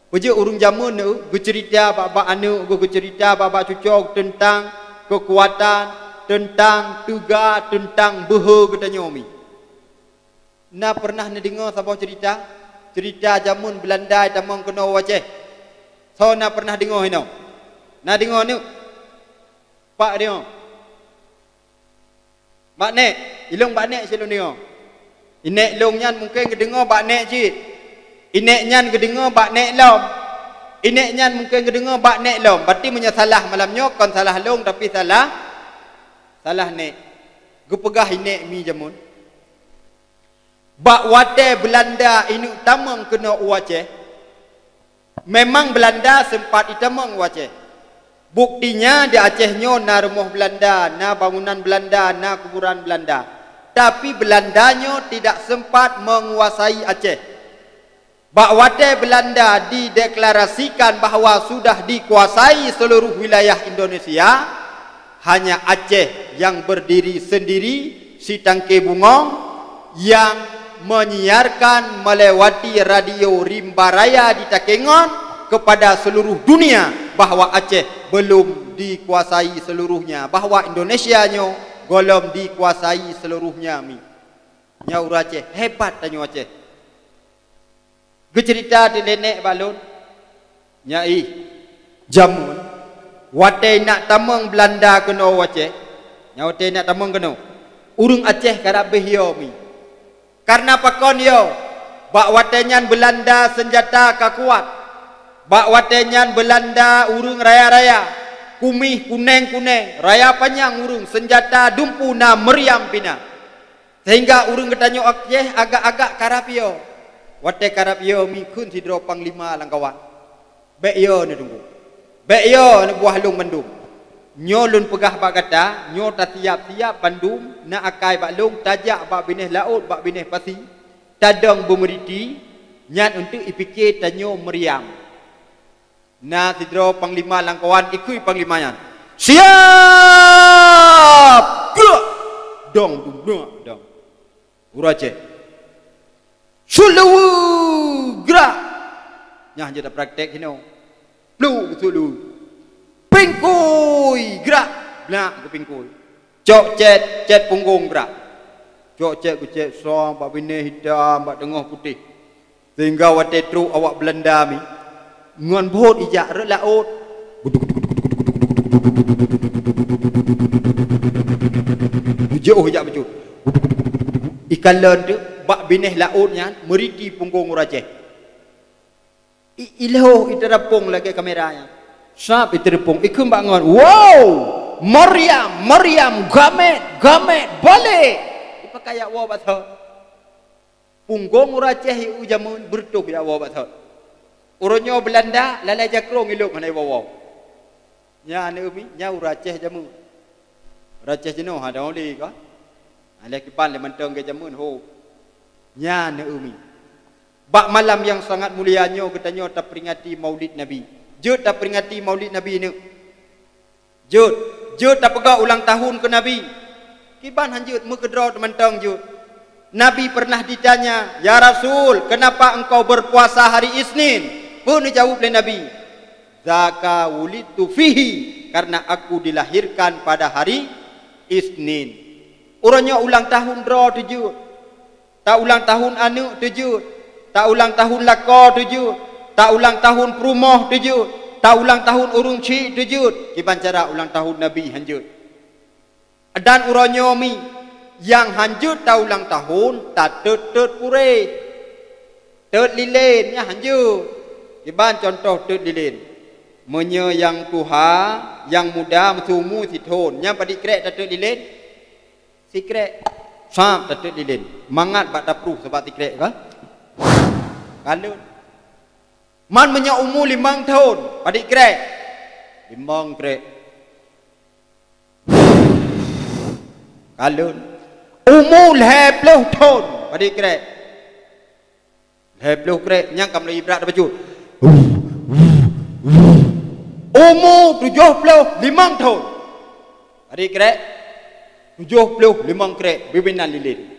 Peujeuet ureuëng jameun nyoe geuceurita bak-bak aneuk, geuceurita bak-bak cucoe teuntang keukuatan, teuntang teuga, teuntang beuhe geutanyoe mi. Na peureunah neudeungoe saboh ceurita? Ceurita jameun Beulanda tamong keunoe u Aceh. Soe na peureunah deungoe hinoe? Na deungoe neuk? Pak deungoe? Bak nék, ilong bak nék silôn deungoe. Inék long nyan mungken geudeungoe bak nék cit. Inék nyan geudeungoe bak nék lom. Inék nyan mungken geudeungoe bak nék lom. Berarti meunyoe salah malam nyoe kon salah long tapi salah, salah nék. Geupeugah inék mi jameun. Bak watée Beulanda ineuk tamong keunoe u Aceh, memang Beulanda seumpat itamong u Aceh. Buktinya di Aceh nyoe na rumoh Beulanda, na bangunan Beulanda, na kuburan Beulanda. Tapi Beulanda nyoe tidak sempat menguasai Aceh. Bak watée Beulanda dideklarasikan bahwa sudah dikuasai seluruh wilayah Indonesia, hanya Aceh yang berdiri sendiri, sitangke bungong, yang menyiarkan melewati radio Rimba Raya di Takengon kepada seluruh dunia bahwa Aceh belum dikuasai seluruhnya, bahwa Indonesia nyoe gohlom dikuasai seluruhnya mi. Nyoe ureuëng Aceh, hebat tanyoe Aceh. Geuceurita teuk lé nék bak lôn, nyan ih, jameun watée nak tamong Beulanda keunoe u Aceh, nyan watée nak tamong keunoe, ureuëng Aceh karab béh yo mi. Kareuna pakon yo? Bak watée nyan Beulanda seunjata ka kuat. Bak watée nyan Beulanda ureuëng raya-raya, kumieh kuneng-kuneng, raya panyang ureuëng, seunjata dumpeue na meuriam pih na. Sehingga ureuëng geutanyoe Aceh agak-agak karab yo. Watée karab yo mi kheun sidroe panglima lam kawan, "Bék yo neuteungku. Bék yo neubuah lôn bandum. Nyoe lôn peugah bak gata, nyoe tasiab-siab bandum na akai bak lôn tajak bak binéh laôt, bak binéh pasi, tadong beumeuriti, nyan eunteuk ipike tanyoe meuriam." Na sidroe panglima lam kawan ikheun panglima nyan, "Siap! Gerak!" Dong, dong, dong, dong. Ureuëng Aceh, "Suluweue! Gerak!" Nyan jeuet praktek hinoe. Pluek geusuluweue. "Pingkui! Gerak!" Blak geupingkui. "Cok cet, cet punggong! Gerak!" Cok cet geucet som bak binéh hitam, bak teungoh putéh. Sehingga watée trok awak Beulanda mi, ngon bot ijak rot laôt. Bujoh ijak bacut. Ikalon teuk bak binéh laôt nyan meuriti punggong ureuëng Aceh. I, ilhoh iteurapong lagée kamera nyan. Sab iteurapong, ikheun bak ngon, "Wow! Meuriam, meuriam, gamet, gamet, balek!" Ipakai jak woe bak thon. Punggong ureuëng Aceh u jameun beureutoh jak woe bak thon. Uroe nyoe Beulanda lalai jakrong ilop hana iwoe-woe. Nyan aneuk mi, nyan ureuëng Aceh jameun. Ureuëng Aceh jinoe hana oleh ka. Lé kiban lé mantong geujameun ho. Nyan aneuk mi. Bak malam nyang sangat mulia nyoe geutanyoe taperingati Maulid Nabi. Jeuet taperingati Maulid Nabi neuk. Jeuet, jeuet tapeugah ulang tahun keu Nabi. Kiban han jeuet, meukeudroe teumantong jeuet. Nabi pernah ditanya, "Ya Rasul, kenapa engkau berpuasa hari Isnin?" Peue neujaweueb lé Nabi? "Dzaka wulidtu fihi, karena aku dilahirkan pada hari Isnin." Uroe nyoe ulang tahun droe teujeuet. Ta ulang tahun aneuk teujeuet, ta ulang tahun lakoe teujeuet, ta ulang tahun peurumoh teujeuet, ta ulang tahun ureuëng chik teujeuet, kiban cara ulang tahun Nabi han jeuet. Dan uroe nyoe mi, nyang han jeuet ta ulang tahun, tatot-tot puréh. Tot lilén, nyan han jeuet. Kiban cuntoh tot lilén. Meunyoe nyang tuha, nyang muda meuseumu sithon, nyan padit krek tatot lilén? Sikrek. Sab tatot lilén. Mangat bak tapruh sabab sikrek ka? Ka lheueh. Man meunyoe umu limong thon, padit krek? Limong krek. Ka lheueh. Umu lhée ploh thon, padit krek? Lhée ploh krek, nyang ka mulai brat tabacut. Umu tujoh ploh limong thon. Padit krek? Tujoh ploh limong krek, bibinan lilén.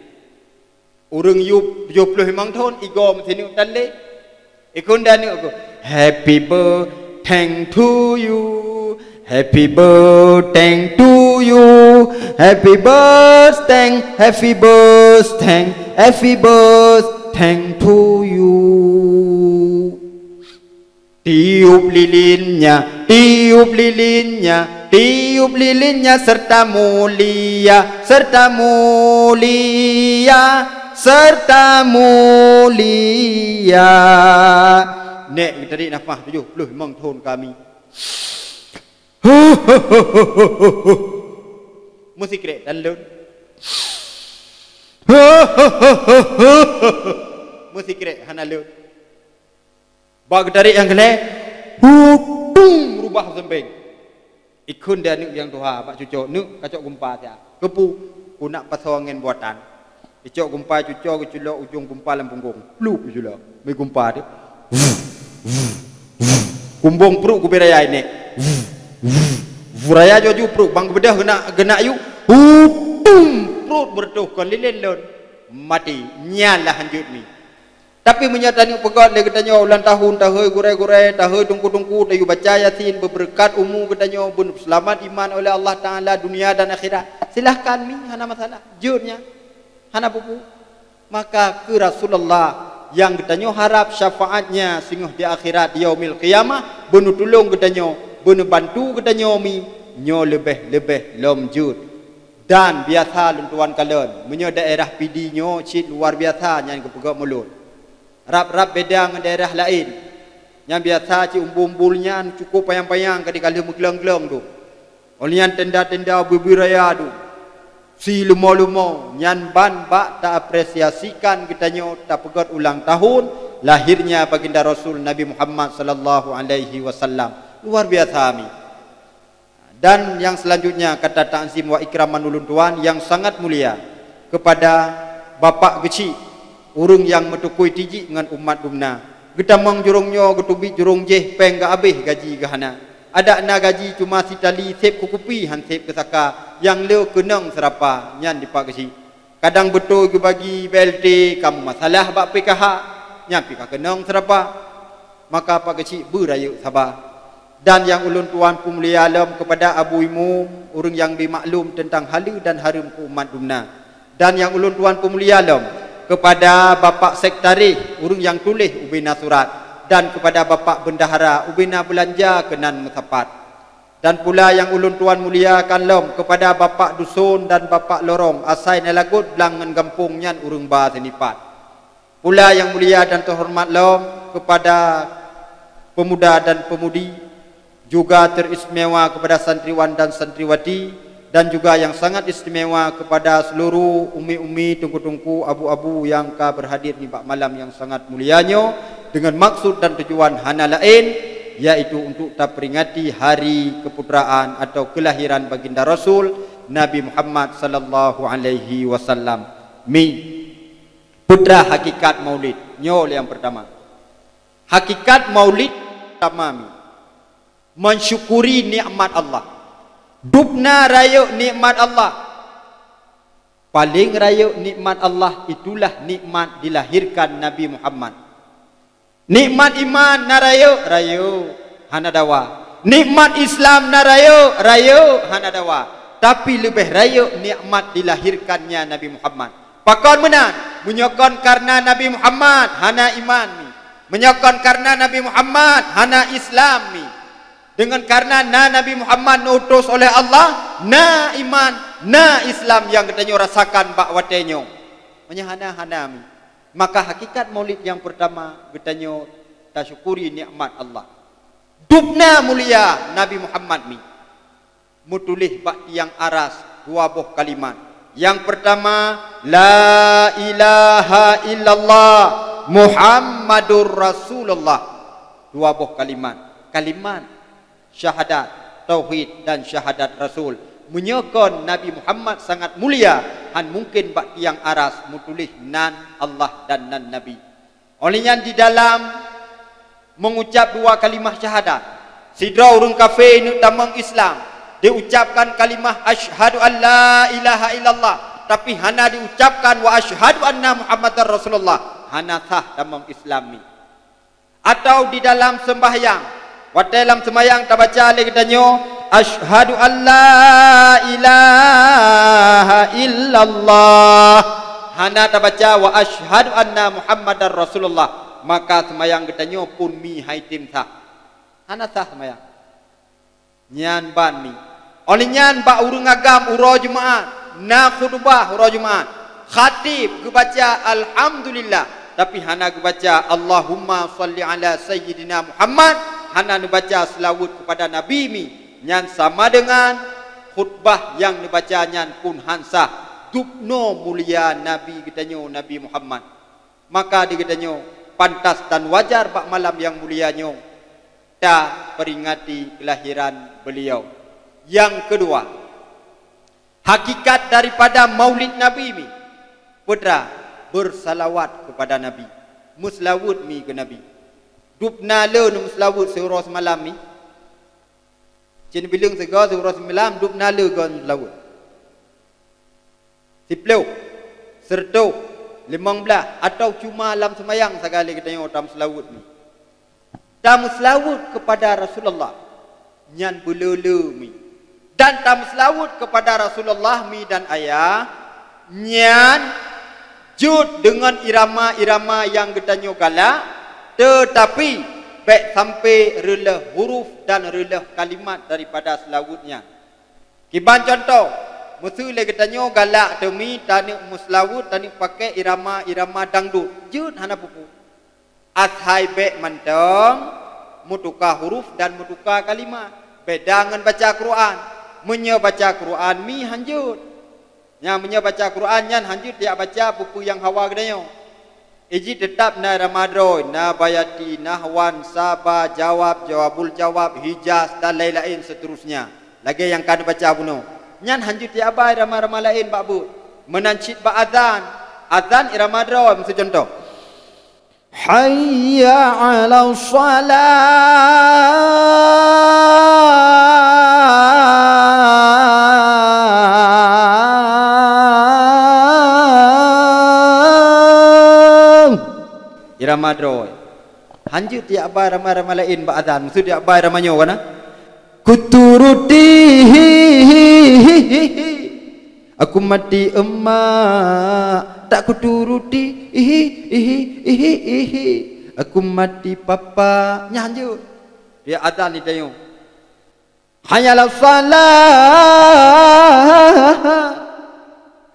Ureuëng yub tujoh ploh limong thon, igoe meusineuk tan lé. Ikheun di aneuk geuh, "Happy birthday to you. Happy birthday to you. Happy birthday, happy birthday, happy birthday to you." Tiup lilinnya, tiup lilinnya, tiup lilinnya serta mulia, serta mulia, serta mulia. Nék, tarik nafah tujoh ploh limong thon kami. Meusikrek tan lôn. Meusikrek hana lôn. Bak geutarék nyang keu lhée, hutung rubah seumbeng. Ikheun di aneuk nyang tuha bak cucoe, "Neuk, kacok gumpa siat." "Keupeue?" "Kunak pasoe angén buatan." Icok gumpa cucoe, geuculok ujong gumpa lam punggong. Plup geuculok. Mé gumpa teuh. Kumbong pruet geubri raya inék. Raya jaju pruet, bang geubeudôh geunak, geunak yu. Hutung! Pruet beureutoh kon lilén lôn. maté, nyan lah hanjeuet mi. Tapi meunyoe taneuk peugöt lé geutanyoe ulang tahun, tahôi gurée-gurée, tahôi teungku-teungku, tayue baca Yasin, beubeureukat umu geutanyoe, beuseulamat iman oleh Allah Taala dunia dan akhirat, silahkan mi, hana masalah. Jeuet nyan, hana peue-peue. Maka keu Rasulullah nyang geutanyoe harab syafaatnya singoh di akhirat, di yaumil qiyamah, beuneutulông geutanyoe, beuneubantu geutanyoe mi, nyoe leubeh-leubeh lom jeuet. Dan biasa lôn tuan kalon, meunyoe daerah Pidie nyoe cit luar biasa nyan geupeugöt mulod. Rab-rab beda ngon daerah laén. Nyang biasa cit umbul-umbul nyan cukôp panyang-panyang ka di ka lheueh meuglong-glong tu. Óh lheueh nyan tenda-tenda bubiri raya tu, si leumo-leumo, nyan ban bak taapresiasikan geutanyoe tapeugöt ulang tahun lahirnya Baginda Rasul Nabi Muhammad sallallahu alaihi wasallam. Luar biasa mi. Dan yang selanjutnya, kata ta'zim wa ikraman ulôn tuan yang sangat mulia kepada Bapak Geuchik, ureuëng nyang meutukui tijik ngon umat dumna. Geutamong jurông nyoe, geuteubiet jurông jéh, péng geuhabéh, gaji geuhana. Adak na gaji cuma sitali, sép keu kupi han sép keu saka, nyang le keunong seurapa, nyan di Pak Geuchik. Kadang beutôi geubagi B L T, ka meumasalah bak P K H, nyan pih ka keunong seurapa. Maka Pak Geuchik beurayeuk saba. Dan nyang ulôn tuan peumulia lom kepada Abu Imum, ureuëng nyang bi maklum teuntang haleue dan hareuem keu umat dumna. Dan nyang ulôn tuan peumulia lom kepada Bapak Sekretaris, ureuëng nyang tuléh ubena surat, dan kepada Bapak Bendahara, ubena beulanja keunan meusapat. Dan pula nyang ulôn tuan muliakan lom kepada Bapak Duson dan Bapak Lorong, asai na lagot blang ngon gampông nyan ureuëng ba seunipat. Pula nyang mulia dan teuhoreumat lom kepada pemuda dan pemudi, juga teristimewa kepada santriwan dan santriwati, dan juga yang sangat istimewa kepada seluruh umi-umi, teungku-teungku, abu-abu nyang ka berhadir nibak malam yang sangat mulia nyoe, dengan maksud dan tujuan hana laén, yaitu untuk taperingati hari keputraan atau kelahiran Baginda Rasul Nabi Muhammad sallallahu alaihi wasallam. Mi, peue hakikat Maulid? Nyoe nyang pertama. Hakikat Maulid pertama mi, mensyukuri nikmat Allah. Dubna rayeuk nikmat Allah. Paléng rayeuk nikmat Allah itulah nikmat dilahirkan Nabi Muhammad. Nikmat iman na rayeuk, rayeuk, hana dawa. Nikmat Islam na rayeuk, rayeuk, hana dawa. Tapi leubeh rayeuk nikmat dilahirkannya Nabi Muhammad. Pakon meunan? Meunyoe kon karna Nabi Muhammad, hana iman mi. Meunyoe kon karna Nabi Muhammad, hana Islam mi. Dengan karna na Nabi Muhammad neutus oleh Allah, na iman, na Islam nyang geutanyoe rasakan bak watée nyoe. Meunyoe hana, hana mi. Maka hakikat Maulid nyang pertama, geutanyoe tasyukuri nikmat Allah. Dubna mulia Nabi Muhammad mi, meutuléh bak tiang aras dua boh kalimat. Nyang pertama, "La ilaha illallah Muhammadur Rasulullah." Dua boh kalimat. Kalimat syahadat tauhid dan syahadat rasul. Meunyoe kon Nabi Muhammad sangat mulia, han mungken bak tiang aras meutuléh nan Allah dan nan Nabi. Óh lheueh nyan di dalam mengucap dua kalimah syahadat, sidroe ureuëng kafé neuk tamong Islam, diucapkan kalimah asyhadu an la ilaha illallah, tapi hana diucapkan wa asyhadu anna Muhammadar Rasulullah, hana sah tamong Islam mi. Atau di dalam sembahyang, watée lam sembahyang tabaca lé geutanyoe, "Asyhadu an la ilaha illallah." Hana tabaca, "Wa asyhadu anna Muhammadar Rasulullah." Maka sembahyang geutanyoe pun mi hai tem sah. Hana sah sembahyang. Nyan ban mi. Óh lheueh nyan bak ureuëng agam uroe Jumaat, na khutubah uroe Jumaat. Khatib geubaca Alhamdulillah, tapi hana geubaca Allahumma shalli ala sayyidina Muhammad, hana neubaca seulaweuet kepada Nabi mi. Nyan sama dengan khutbah nyang neubaca nyan pun han sah. Dubnoe mulia Nabi geutanyoe Nabi Muhammad. Maka di geutanyoe pantas dan wajar bak malam nyang mulia nyoe taperingati kelahiran beliau. Nyang keudua, hakikat daripada Maulid Nabi mi, peue? Bersalawat kepada Nabi, meuseulaweuet mi keu Nabi. Dubna le neumeuseulaweuet siuroe simalam mi. Cit neubileueng sigoe siuroe simalam, dubna le goe meuseulaweuet. Siploh, seureutôh, limong blaih, atawa cuma lam seumayang sagai lé geutanyoe tameuseulaweuet mi. Tameuseulaweuet keupada Rasulullah, nyan beuleu-leu mi. Dan tameuseulaweuet keupada Rasulullah mi dan ayah, nyan jeuet deungon irama-irama nyang geutanyoe galak, teutapi bék sampai reuloh huruf dan reuloh kalimat daripada seulaweuet nyan. Kiban cuntoh, meuseu lé geutanyoe galak teumi taneuk meuseulaweuet, taneuk pakai irama-irama dangdut, jeuet hana peue-peue. Asai bék mantong meutuka huruf dan meutuka kalimat. Beda ngon baca Quran. Meunyoe baca Quran mi hanjeuet. Nyang meunyoe baca Quran nyan hanjeuet jak baca peue-peue nyang hawa geutanyoe. Iji teutap na irama droe, na bayati, nahwan, saba, jawab, jawabul jawab, hijaz, dan laén-laén seuterusnya. Lagée nyang ka neubaca bunoe. Nyan hanjeuet jak ba irama-irama laén bak beuet. Meunan cit bak azan. Azan irama droe, meuseu cuntoh. Hayya 'alas shalah. Irama droe. Hanjeuet jak ba irama-irama laén bak azan, meuseu jak ba irama nyoe kana. Kuturuti hi hi hi hi hi. Aku mati emak, tak kuturuti, ihi, ihi, ihi, ihi. Aku mati papa, nyan jeuet. Dia azan di dayung. Hayya 'alas shalah.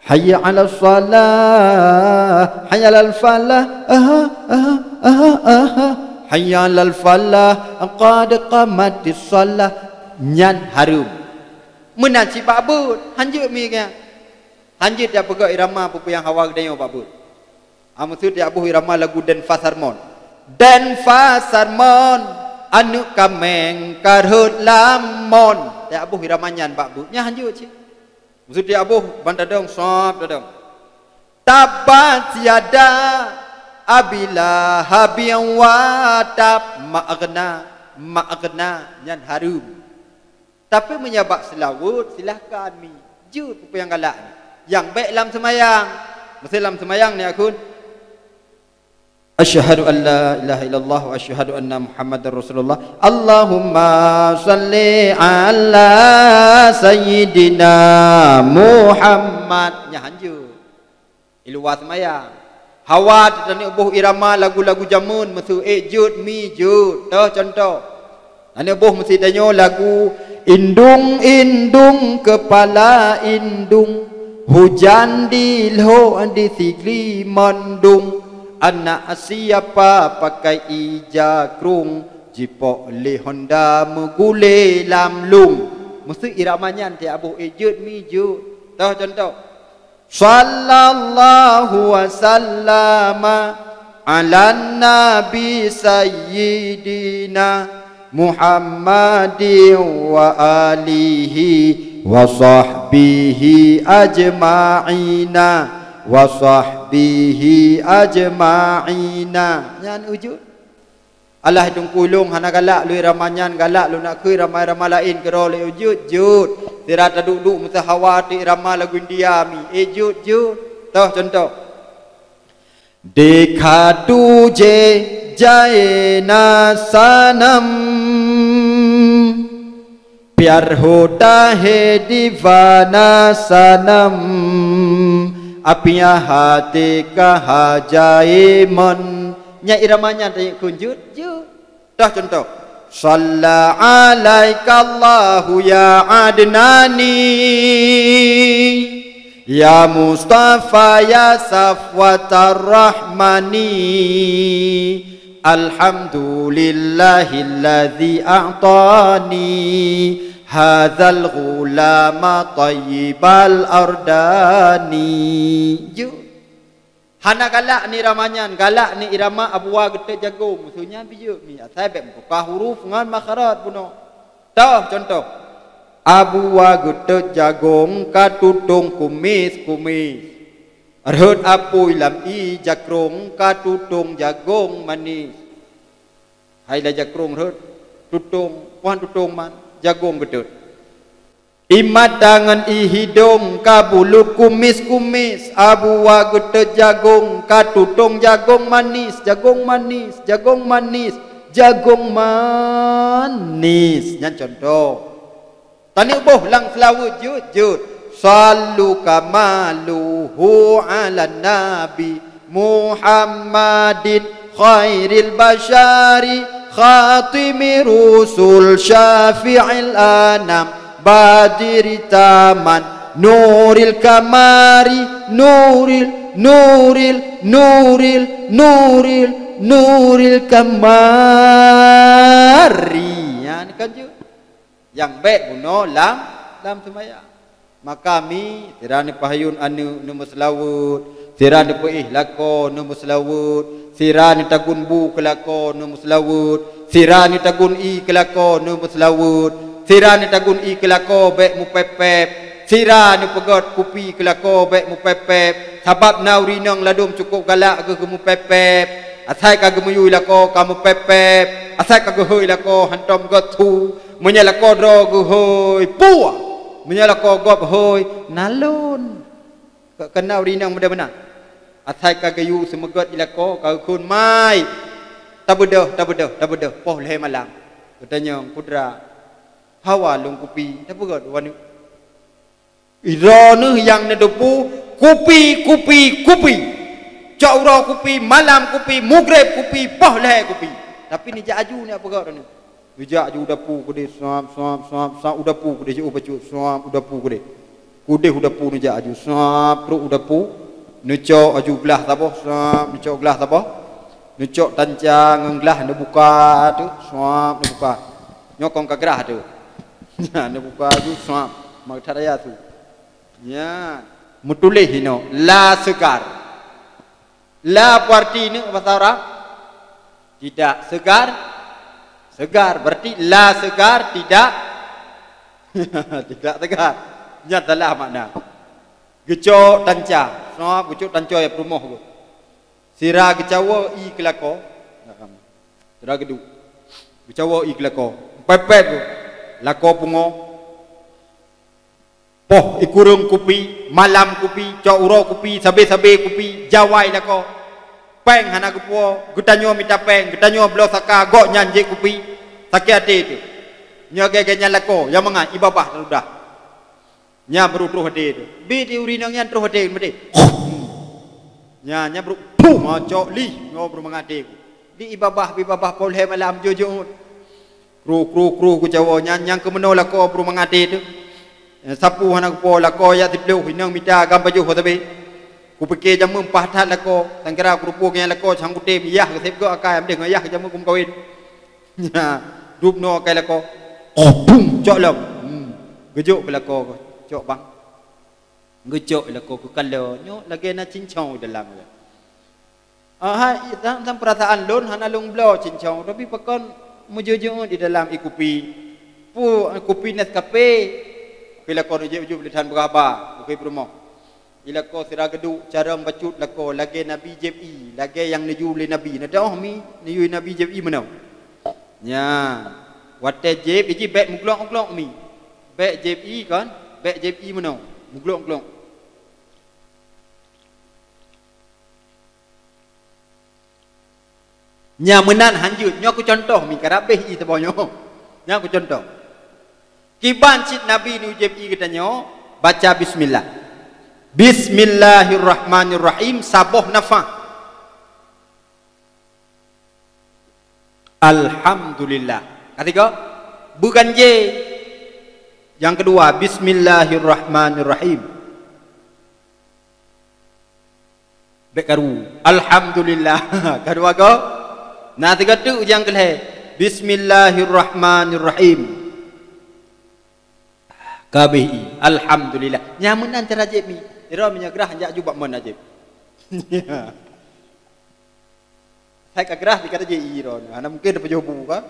Hayya 'alas shalah. Hayya 'alal falah. Aha, aha, aha, aha. Hayya 'alal falah. Qad qamatis shalah. Nyan hareuem. Meunan cit bak beuet, hanjeuet mi nyan. Hanjeuet jak peugah irama peue-peue nyang hawa geutanyoe bak beuet. Ah, meuseu jak boh irama lagu Denfa Sarmon. Denfa Sarmon, aneuk kaméng ka rhot lam mon. Jak boh irama nyan bak beuet. Nyan hanjeuet cit. Meuseu jak boh ban tadong, sab tadong. Tabbat yada Abi Lahabin wa tab, ma aghna, ma aghna, nyan hareuem. Tapi meunyoe bak seulaweuet, silahkan mi. Jeuet peue-peue nyang galak nyan. Nyang bék lam seumayang. Meuseu lam seumayang ni akun. Asyhadu an la ilaha illallah wa asyhadu anna Muhammadar Rasulullah. Allahumma shalli ala sayyidina Muhammad. Nyan hanjeuet. I luwa seumayang. Hawa teuneuk boh irama lagu-lagu jameun meuseu ék jeuet mi jeuet. Toh contoh. Teuneuk boh meusitanyoe lagu, indung-indung kepala indung, hujan di lhok di sigli mandung, anak siapa pakai ija krung, jipok lé honda meugulé lam lung. Meuseu irama nyan tiak boh ék jeuet mi jeuet. Toh contoh. Sallallahu wa sallama ala nabi sayyidina Muhammadin wa alihi wa sahbihi ajma'ina, wa sahbihi ajma'ina. Nyan uju. Alah teungku lôn hana galak lôn irama nyan, galak lôn nakeuh irama-irama laén keudroe lé jeuet-jeuet. Sira taduek-duek meuseuhawa teuk irama lagu India mi. Eh, jeuet-jeuet. Toh contoh. Dekha tujhe jai na sanam. Pyar hota hai diwana sanam, apnya hati kaha jai mon. Nyan irama nyan tayeuk kheun jeuet-jeuet. Toh contoh. Shalla alaikallahu ya Adnani, ya Mustafa ya Safwatar Rahmani. Alhamdulillahilladzi a'tani hadzal ghulama thayyibal ardani. Ju. Hana galak ni irama nyan, galak ni irama Abuwa Geutot Jagong. Meuseu nyan bijeuet mi, asai bék meutuka huruf ngon makhraj bunoe. Toh contoh. Abuwa Geutot Jagong ka tutong kumis-kumis. Rhot apui lam ie jakrong ka tutong jagong manis. Hai la jakrong rhot, tutong, puhan tutong man, jagong geutot. Ié mata ngon ié hidong ka bulut kumis-kumis, Abu Wa geutot jagong ka tutong jagong manis, jagong manis, jagong manis, jagong manis. Nyan cuntoh. Taneuk boh lam seulaweuet jeuet-jeuet. Sallu kamaluhu ala nabi Muhammadin khairil basyari khatimi rusul syafi'il anam badri taman nuril kamari nuril nuril nuril nuril nuril kamari. Nyan kan jeuet. Nyang bék bunoe lam, lam seumayang. Maka mi, sira neupeuhayun aneuk neumeuseulaweuet, sira neupeuéh lakoe neumeuseulaweuet, sira neutagun bu keu lakoe neumeuseulaweuet, sira neutagun ié keu lakoe neumeuseulaweuet, sira neutagun ié keu lakoe bék meupép-pép, sira neupeugét kupi keu lakoe bék meupép-pép, sabab na ureuëng inong ladôm cukôp galak geuh geumupép-pép, asai ka geumeuyue lakoe ka mupép-pép, asai ka geuhôi lakoe hántom gét su, Meunyoe lakoe droe geuhôi, puah! Meunyoe lakoe gob hôi, nalon! Ka, kana ureuëng inong meudeh meunan. Asai ka geuyue seumeugét di lakoe, ka geukheun, "Mai! Tabeudôh, tabeudôh, tabeudôh, poh lhée malam." Geutanyong, "Peue treuk?" "Hawa lôn kupi, tapeugét u aneuk." Droeneuh nyang neudeupu kupi, kupi, kupi. Cok uroe kupi, malam kupi, mugreb kupi, poh lhée kupi. Tapi neujak aju nyan peugah droeneuh. Neujak aju u dapu keudeh, suap, suap, suap, suap, u dapu keudeh, jeuet bacut, suap, u dapu keudeh. Keudeh u dapu neujak aju, suap, trok u dapu. Neucok aju glah saboh, suap, neucok glah saboh. Neucok tanca ngon glah neubuka tu, suap, neubuka. Nyoe kon ka grah tu. Nyan neubuka aju, suap, maka that raya tu. Nyan, meutuléh inoe, la segar. La peue arti nyoe bahasa Arab? Tidak segar. Segar, berarti la segar tidak, tidak segar. Nyan salah makna. Geucok tanca. Suap, geucok tanca ya peurumoh tu. Sira geucawoe ié keu lakoe. Sira geuduek. Geucawoe ié keu lakoe. Pépét tu. Lakoe pungo. Poh ikureueng kupi, malam kupi, cok uroe kupi, sabe-sabe kupi, jawai lakoe. Péng hana geupuwoe, geutanyoe mita péng, geutanyoe bloe saka, gobnyan jép kupi. Sakét até teuh. Nyoe lagée nyan lakoe, nyang mangat ié babah taludah. Nyan baru troh até teuh. Bi di ureuëng inong nyan troh até meudeh. Nyan, nyan baru, puh, ma cok lih, nyoe baru mangat até. Di ié babah, ié babah poh lhée malam jeuet-jeuet. Kru, kru, kru geucawoe nyan, nyang keumeunoe lakoe baru mangat até teuh. Eh, sapeue hana geupuwoe lakoe jak siploh, inong mita gam pajoh sabe. Kupike jameun paih that lakoe, sangkira kurupu ngon lakoe sang kutem, yah geuseb gok akai, amdeh ngon yah jameun kumeukawen. Nyan, dubnoe akai lakoe. Oh, bum, cok lom. Hmm. Geujok keu lakoe, cok bang. Geucok lakoe keu kaloe, nyoe lagée na cincong di dalam. Ah, hai, dan, dan peurasaan lôn hana lôn bloe cincong, tapi pakon meujeuet-jeuet di dalam ié kupi. Pu, kupi Nescafe. Keu lakoe neujép-jép lé that beuraba, bukon peurumoh. Di lakoe sira geuduek, carông bacut lakoe, lagée Nabi jép ié, lagée nyang neuyue lé Nabi. Neudeuh mi, neuyue Nabi jép ié meunoe. Nyan, watée jép, iji bék meuglok-glok mi. Bék jép ié kon, bék jép ié meunoe, meuglok-glok. Nyang meunan hanjeuet, nyoe ku contoh, mi karab béh ié saboh nyoe. Nyan ku contoh. Kiban cit Nabi neujép ié geutanyoe, baca bismillah. Bismillahirrahmanirrahim, saboh nafah. Alhamdulillah. Katiga, beuganjé. Nyang keudua, bismillahirrahmanirrahim. Bék karu. Alhamdulillah. Kadua go. Na tiga teuk nyang keulhée. Bismillahirrahmanirrahim. Kabéh ié. Alhamdulillah. Nyan meunan cara jép mi. Ira meunyoe grah jak jubak mon najib. Sai ka grah dikata jép ié ron. Hana mungkin tapajoh bu kan.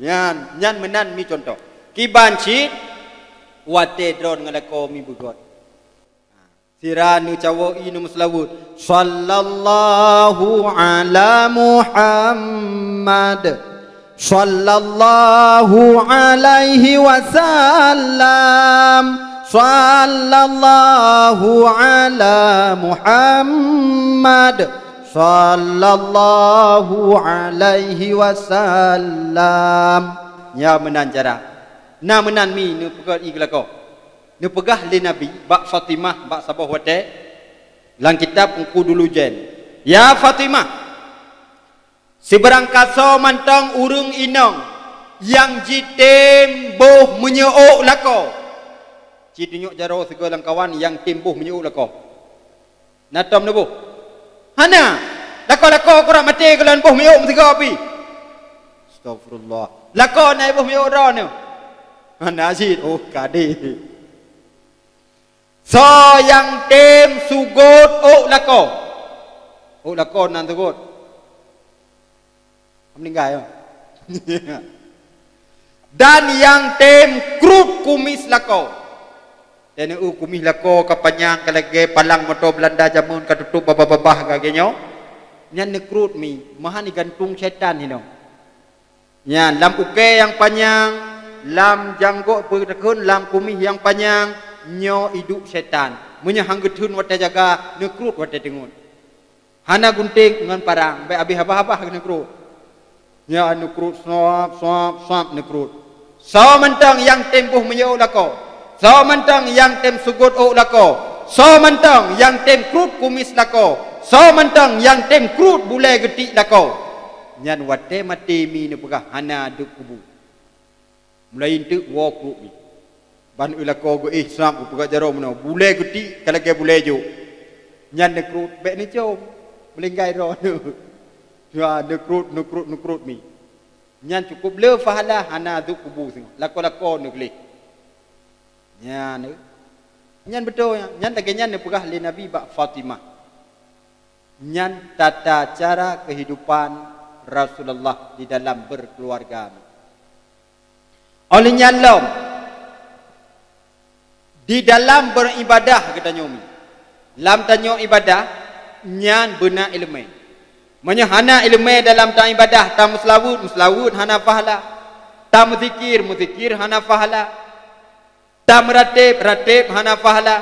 Nyan, nyan meunan mi contoh. Kiban cit watée droe ngon lakoe mi beugét. Sira neucawoe ié neumeuseulaweuet, "Sallallahu ala Muhammad, Sallallahu alaihi wasallam. Sallallahu ala Muhammad. Sallallahu alaihi wasallam. Ya meunan cara. Na meunan mi neupeugah ié lakoe. Neupeugah lé Nabi bak Fatimah bak saboh watée lam kitab Teungku Dulujen, "Ya Fatimah, sibarang kasoe mantong ureuëng inong nyang jitem boh meunyoe lakoe." Ci tunyok jaroe sigoe lam kawan nyang tem boh meunyoe lakoe. Na tom neuboh? Hana. Lakoe-lakoe kurak maté keulon boh miyueb meusigoe pih. Astagfirullah. Lakoe na boh miyueb droeneuh? Hana cit. Oh, kadé. Soe nyang tem sugot ôk lakoe? Ôk lakoe nan sugot. Meuninggai, oh. Dan nyang tem krut kumis lakoe. Dan, oh, kumis lakoe ka panyang, ka lagée palang moto Beulanda jameun, ka tutôb babah-babah lagée nyoe. Nyan neukrut mi, meuhan igantung syaitan hinoe. Nyan, lam ukée nyang panyang, lam janggok peuteukheun, lam kumis nyang panyang, nyoe iduek syaitan. Meunyoe han geutheun watée jaga, neukrut watée teungeut. Hana gunting ngon parang, bék habéh habah-habah keuneuk krot. Nyan neukrot, swab, swab, swab neukrot. Soe mantong nyang tem boh miyueb lakoe, soe mantong nyang tem sugot ôk lakoe, soe mantong nyang tem krot kumis lakoe, soe mantong nyang tem krot bulée geutik lakoe. Nyan watée maté mi neupeugah hana deuek kubu. Mulai eunteuk woe krut mi. Ban eu lakoe geuéh srab geupeugah jaroe meunoe, bulée geutik ka lagée bulée jok. Nyan neukrut bék neucom, meulinggai droe nyoe. Dua neukrut, neukrut, neukrut mi. Nyan cukup le pahala hana deuek kubu singoh. Lakoe-lakoe neugleh. Nyan, nyan beutôi nyan. Nyan lagée nyan neupeugah lé Nabi bak Fatimah. Nyan tata cara kehidupan Rasulullah di dalam berkeluarga. Óh lheueh nyan lom, di dalam beribadah geutanyoe mi. Lam tanyoe ibadah, nyan beuna iéleumé. Meunyoe hana iéleumé dalam taibadah, tameuseulaweuet, meuseulaweuet hana pahala. Tameuzikir, meuzikir hana pahala. Tameuratéb, ratéb hana pahala.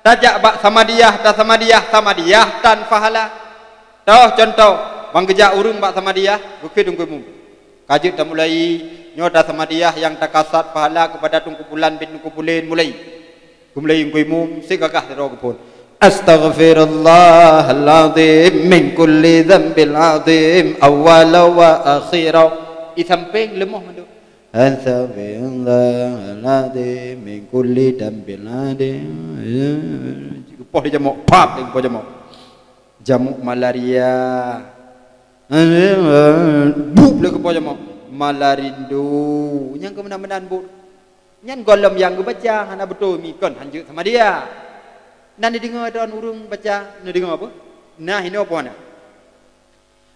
Tajak bak samadiyah, tasamadiyah, samadiyah tan pahala. Toh contoh, ban geujak ureuëng bak samadiyah, geukheun Teungku Imum. Ka jeuet tamulai, nyoe tasamadiyah nyang takasad pahala keupada Teungku Pulan bin Teungku Pulan mulai. Geumulai Teungku Imum, si gagah sidroe geuphon. Astaghfirullahalazim min kulli dzambil azim awwala wa akhira. Di sampéng leumoh mandum. Astaghfirullahalazim min kulli dzambil azim. Geupoh di jamok, pap, di geupoh jamok. Jamok malaria. Bup lé geupoh jamok. Malarindu. Nyang keumeunan-meunan buet. Nyan gohlom nyang geubaca hana beutôi mi kon hanjeuet samadiyah. Na neudeungoe droen ureuëng baca, neudeungoe apa? Na hinoe po na.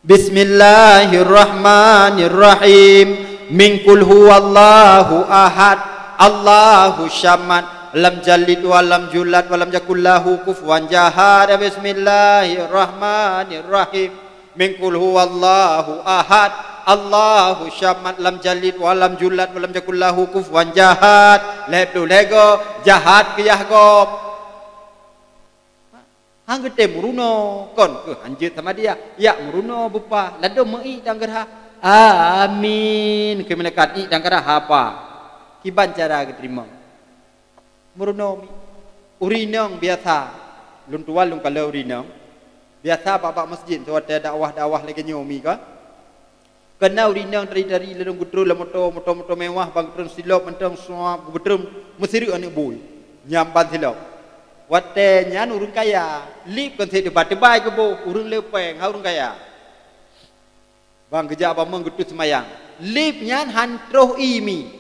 Bismillahirrahmanirrahim. Min qul huwallahu ahad, Allahu samad, lam yalid wa lam yulad wa lam yakul lahu kufuwan ahad. Bismillahirrahmanirrahim. Min qul huwallahu ahad, Allahu samad, lam yalid wa lam yulad wa lam yakul lahu kufuwan ahad. Lhée ploh lhée goe, jahat keu yah gob. Han geutem meurunoe, kon keuh hanjeuet samadiyah. Jak meurunoe beupah, ladôm meu-iek dan geurhah. Amin. Keu malaikat iek dan geurhah haba. Kiban cara geuteurimong. Meurunoe mi. Ureuëng inong biasa. Lôn tuwan lôn kalon ureuëng inong. Biasa bak-bak masjid, watée dakwah-dakwah lagée nyoe mi ka. Keunan ureuëng inong tari-tari lalu geutreun lam moto, moto-moto mewah, ban geutreun silop mantong, suab, geutreun meusireuk aneuëk bui. Nyan ban silop. Watée nyan ureuëng kaya, lip kon sit teubai-teubai geuboh, ureuëng le péng, ha ureuëng kaya. Ban geujak bak meueng geuteuek seumayang. Lip nyan han troh ié mi.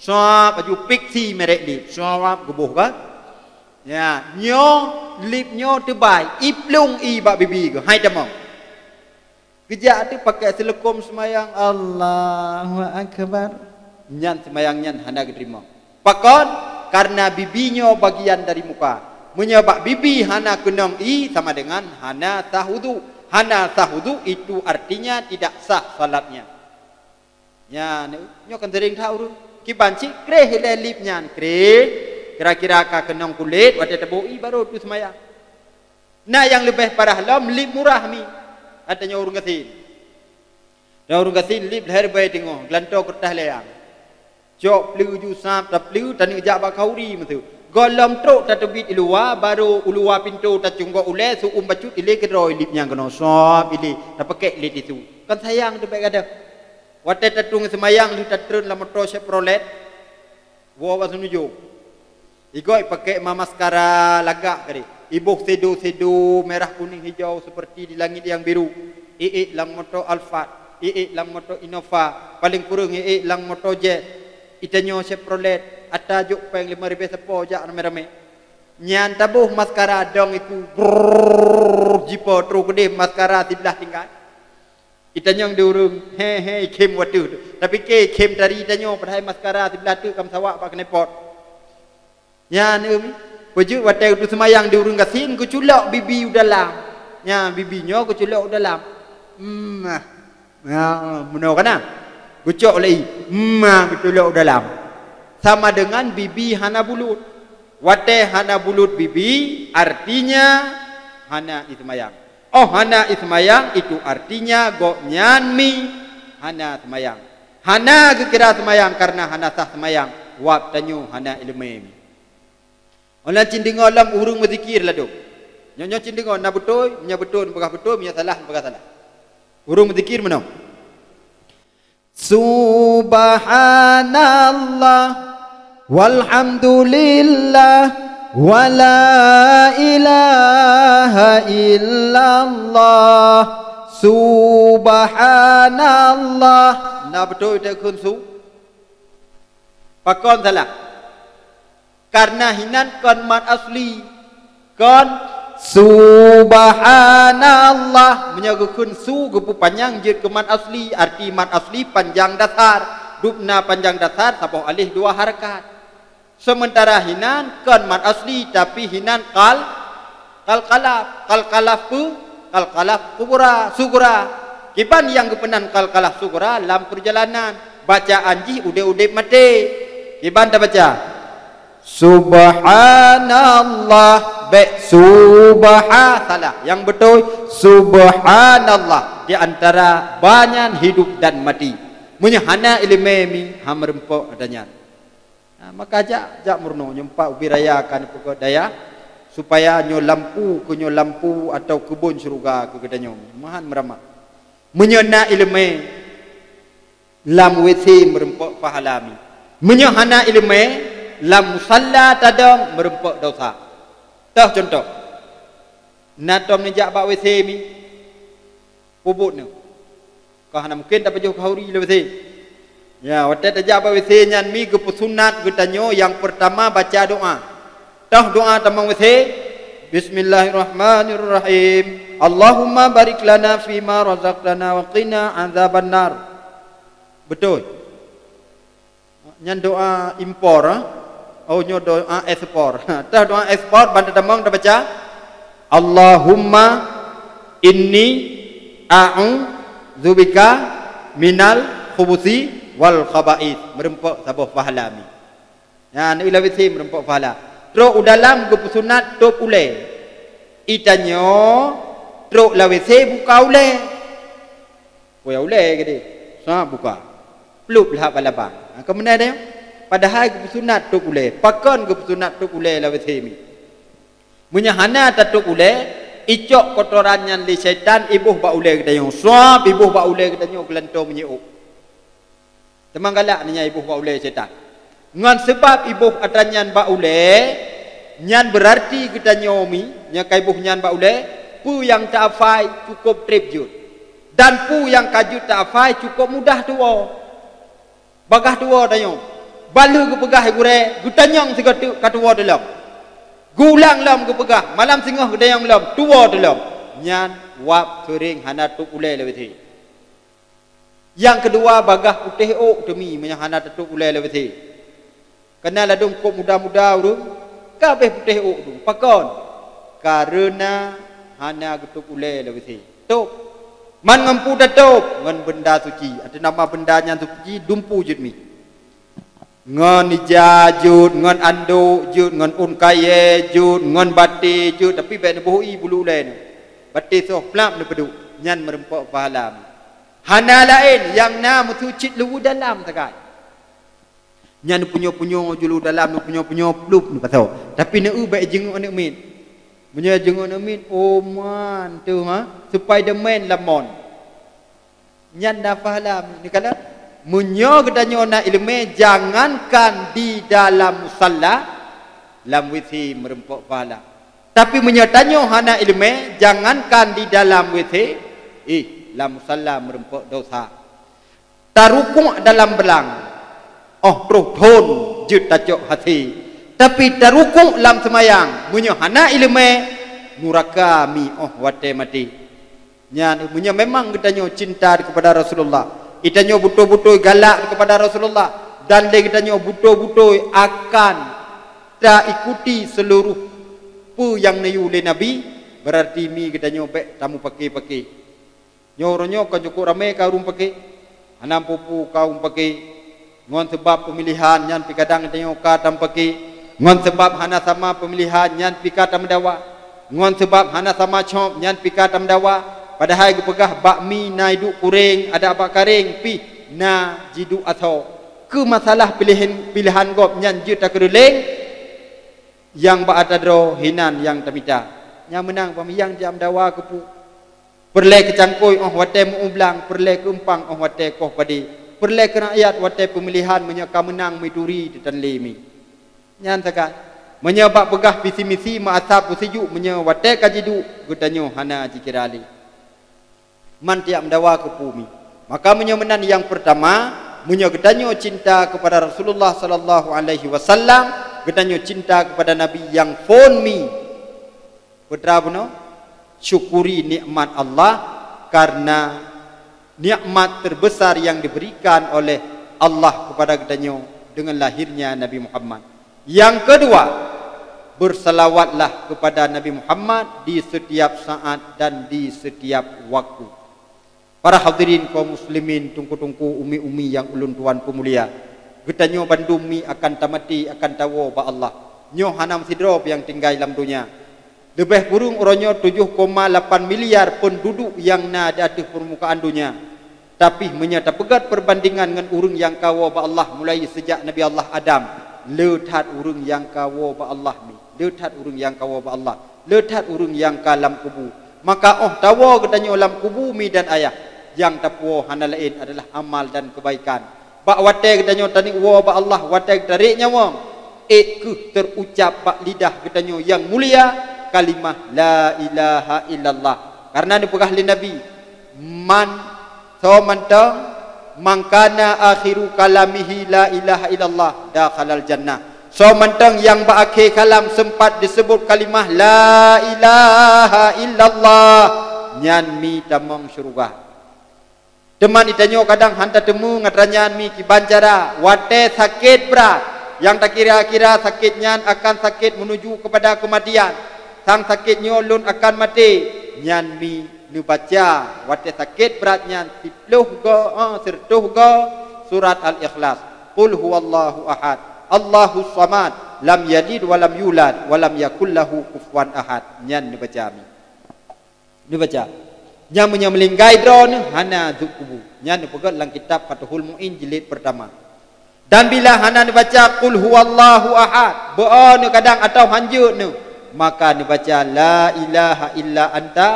Suab, laju Pepsi merek lip. Suab geuboh ka. Ya, nyoe lip nyoe teubai, iplueng ié bak bibi geuh, hai tamong. Geujak teuk pakai seuleukom seumayang, Allahu Akbar. Nyan seumayang nyan hana geuteurimong. Pakon? Karena bibi nyoe bagian dari muka. Meunyoe bak bibi hana keunong ié, sama dengan hana sah udhu. Hana sah udhu itu artinya tidak sah salatnya. Nyan, nyoe kan sering that ureuëng. Kiban cit kreh ilée lip nyan, kreh. Kira-kira ka keunong kulét, watée teuboh ié barô teuseumayang. Na nyang leubeh parah lom, lip murah mi. Ata nyoe ureuëng gasien. Dan ureuëng gasien lip lhée ribée teungoh, geulantoe keureutah lé nyang. Cok pleue ju sab, tapleue, taneuk jak bak khauri meuteue. Gohlom trok tateubiet i luwa, barô u luwa pintoe tacunggok ulée, seu-uem bacut ilée keudroe lip nyang keunoe, sab ilée, tapakek lé tisu. Kan sayang teuh bék gadôh. Watée tatueng seumayang lheueh tatreun lam moto Chevrolet, woe bak Seunujong. Igoe ipakek ma maskara lagak keudeh. Iboh sedo-sedo merah kuning hijau seperti di langit yang biru. Iék lam moto Alphard, iék lam moto Innova, paléng kureueng iék lam moto Jazz. Itanyoe Chevrolet, ata jok péng lima ribée sapo jak ramé-ramé. Nyan taboh maskara dong iku, brrrr, jipo trok keudeh maskara siblah tinggai. Itanyong di ureuëng, "He, he, ikhém wateueh teuh." Tapi keu ikhém tari tanyoe, padahai maskara siblah teuk ka meusawak bak knalpot. Nyan, em, peujeuet watée teuseumayang di ureuëng gasien, geuculok bibi u dalam. Nyan, bibi nyoe geuculok u dalam. Mah. Ya, meunoe kana? Geucok lé ié. Mah, geuculok u dalam. Sama dengan bibi hana bulut. Watée hana bulut bibi, artinya hana iseumayang. Oh hana iseumayang, itu artinya gobnyan mi hana seumayang. Hana geukira seumayang karena hana sah seumayang, wab tanyoe hana iéleumé mi. Óh lheueh cit deungoe lom ureuëng meuzikir ladôm. Nyoe-nyoe cit deungoe na beutôi, meunyoe beutôi neupeugah beutôi, meunyoe salah neupeugah salah. Ureuëng meuzikir meunoe. Subhanallah, walhamdulillah, wala ilaha illallah, subhanallah. Na beutôi teuk kheun su? Pakon salah? Karena hinan kon mat asli. Kon subhanallah. Meunyoe geukheun su geupeupanyang jeuet keu mat asli, arti mat asli panjang dasar. Dubna panjang dasar saboh aléh dua hareukat. Seumeuntara hinan kon mat asli, tapi hinan qal-, qalqalah. Qalqalah peue? Qalqalah kubra, sugra. Kiban nyang geupeunan qalqalah sugra lam peurjalanan. Bacaan jih udeb-udeb maté. Kiban tabaca? Subhanallah, bék subha, salah. Nyang beutôi, subhanallah. Di antara ba nyan hidup dan mati. Meunyoe hana iéleumé mi, ha meureumpok ata nyan. Ha, maka jak, jak meurunoe, nyoe pat ubit raya ka neupeugot dayah, supaya nyoe lampu keu nyoe lampu atau keubon syeuruga keu geutanyoe. Meuhan meuramah. Meunyoe na iéleumé, lam WC meureumpok pahala mi. Meunyoe hana iéleumé, lam musalla tadong meureumpok dosa. Toh cuntoh, na tom neujak bak WC mi, peubuet neuh. Ka hana mungken tapajoh khauri lam WC. Ya, watée tajak bak WC nyan mi geupeusunat geutanyoe nyang peurtama baca doá. Toh doá tamong WC, Bismillahirrahmanirrahim. Allahumma barik lana fima razaqtana wa qina azabannar. Beutôi. Nyan doá impor, eh? Oh, nyoe doá ekspor. Toh doá ekspor, ban tatamong tabaca, Allahumma inni a'udzubika minal khubusi wal khaba'its. Meureumpok saboh pahala mi. Nyan, ila bisi meureumpok pahala. Trok u dalam geupeusunat tôb ulée. Itanyoe trok lam WC buka ulée. Kuya ulée geude. Sa buka. Plup lhah bak labang. Ha, keumeunai deh. Padahai geupeusunat tôb ulée. Pakon geupeusunat tôb ulée lam WC mi? Meunyoe hana tatôb ulée, icok kotoran nyan lé syaitan iboh bak ulée geutanyoe. Suab iboh bak ulée geutanyoe geulantoe meunyoe. Teuma galak nyan iboh bak ulée syaitan. Ngon seubab iboh atra nyan bak ulée, nyan beurarti geutanyoe mi nyang ka iboh nyan bak ulée, peue nyang ta-afai cukôp treb jeuet. Dan peue nyang ka jeuet ta-afai cukôp mudah tuwoe. Bagaih tuwoe tanyoe. Ban lheueh geupeugah gurée, geutanyong sigoe teuk ka tuwoe teulom. Geuulang lom geupeugah, malam singoh geutanyong lom, tuwoe teulom. Nyan wab seuring hana tôb ulée lé WC. Nyang keudua, bagaih putéh ôk teumi meunyoe hana tatôb ulée lé WC. Kana ladôm kôb muda-muda ureuëng, ka abéh putéh ôk dum. Pakon? Kareuna hana geutôb ulée lé WC. Tôb. Man ngon peue tatôb? Ngon beunda suci. Ateueh nama beunda nyan suci, dumpeue jeuet mi. Ngon ija jeuet, ngon andôk jeuet, ngon ôn kayèe jeuet, ngon batèe jeuet, tapi bèk neuboh ié bulu ulèe nyoe. Batèe soh plap neupeuduek, nyan meurumpok pahala. Hana laén, nyang na meusu cit luweue dalam sagai. Nyan punyo-punyo julu dalam, punyo-punyo plup neupasoe. Tapi neu bèk jingok aneuk miet. Meunyoe jingok aneuk miet, oh man, teuh ha, Spiderman lam mon. Nyan na pahala. Neukalon, meunyoe geutanyoe na ileumèe, jangankan di dalam musalla, lam W C meurumpok pahala. Tapi meunyoe tanyoe hana ileumèe, jangankan di dalam W C, ih, lam musalla meurumpok dosa. Tarukuk dalam blang, oh troh thon jeuet tacok hasé. Tapi tarukuk lam seumayang, meunyoe hana ileumèe, nuraka mi oh watèe maté. Nyan meunyoe memang geutanyoe cinta keupada Rasulullah, geutanyoe beutôi-beutôi galak keupada Rasulullah, dan lé geutanyoe beutôi-beutôi akan taikuti seuluruh peue nyang neuyue lé Nabi, beurati mi geutanyoe bèk tameupaké-paké. Nyoe uroe nyoe ka cukup ramé ka ureueng paké, hana peue-peue ka ureueng paké. Ngon seubab peumilihan nyan pih kadang tanyoe ka tameupaké, ngon seubab hana sama peumilihan nyan pih ka tameudawa, ngon seubab hana sama cop nyan pih ka tameudawa. Padahai geupeugah bak mi na jiduek kuréng, adak bak karéng pih na jiduek asoe. Keu masalah piléhan, piléhan gob nyan jeuet takeureuléng, nyang bak atra droe hinan nyang tamita. Nyang meunang peumiang jamdawa keupeue? Peureulèe keu cangkôi óh watèe meu-ublang, peureulèe keu eumpang óh watèe koh padé, peureulèe keu rakyat watèe peumilihan meunyoe ka meunang meuturi teutan lé mi. Nyan sagai. Meunyoe bak peugah visi misi meuasab peusijuek meunyoe watèe ka jiduek geutanyoe hana jikira lé. Man tiap meudawa keupeue mi. Maka meunyoe meunan nyang peurtama, meunyoe geutanyoe cinta keupada Rasulullah sallallahu alaihi wasallam, geutanyoe cinta keupada Nabi nyang phon mi. Peue teuma bunoe? Syukuri nikmat Allah, karena nikmat terbesar yang diberikan oleh Allah kepada geutanyoe dengan lahirnya Nabi Muhammad. Yang kedua, bersalawatlah kepada Nabi Muhammad di setiap saat dan di setiap waktu. Para hadirin kaum muslimin, teungku-teungku, umi-umi nyang ulôn tuan peumulia, geutanyoe bandum mi akan tamaté, akan tawoe bak Allah. Nyoe hana meusidroe nyang tinggai lam donya. Leubeh kureueng uroe nyoe tujoh koma lapan miliar peunduduek nyang na di ateueh peurmukaan donya. Tapi meunyoe tapeugét peureubandingan ngon ureuëng nyang ka woe bak Allah mulai seujak Nabi Allah Adam, le that ureuëng nyang ka woe bak Allah mi, le that ureuëng nyang ka woe bak Allah, le that ureuëng nyang ka lam kubu. Maka óh tawoe geutanyoe lam kubu mi dan ayah, nyang tapuwoe hana laén adalah amal dan keubaikan. Bak watée geutanyoe taneuk woe bak Allah, watée geutarek nyawöng, ék kheueh teurucab bak lidah geutanyoe nyang mulia kalimah la ilaha illallah. Kareuna neupeugah lé Nabi, "Man, soe mantong, man kana akhiru kalamihi la ilaha illallah, dakhalal jannah." Soe mantong nyang bak akhé kalam seumpat diseubut kalimah la ilaha illallah, nyan mi tamong syeuruga. Teuma geutanyoe kadang hana tateumé ngon atra nyan mi kiban cara, watée sakét brat, nyang takira-kira sakét nyan akan sakét meunuju keupada keumatian, sang sakét nyoe lôn akan maté, nyan mi neubaca watée sakét brat nyan siplôh goe, eh, sireutôh goe surat Al-Ikhlas, "Qul huwallahu ahad, Allahus samad, lam yalid walam yulad, walam yakul lahu kufuwan ahad." Nyan neubaca mi. Neubaca. Nyang meunyoe meulinggai droeneuh hana zuk kubu. Nyan neupeugét lam kitab Fathul Muin jilid peurtama. Dan bila hana neubaca qul huwallahu ahad, beu-o neuh kadang atawa hanjeuet neuh, maka neubaca la ilaha illa anta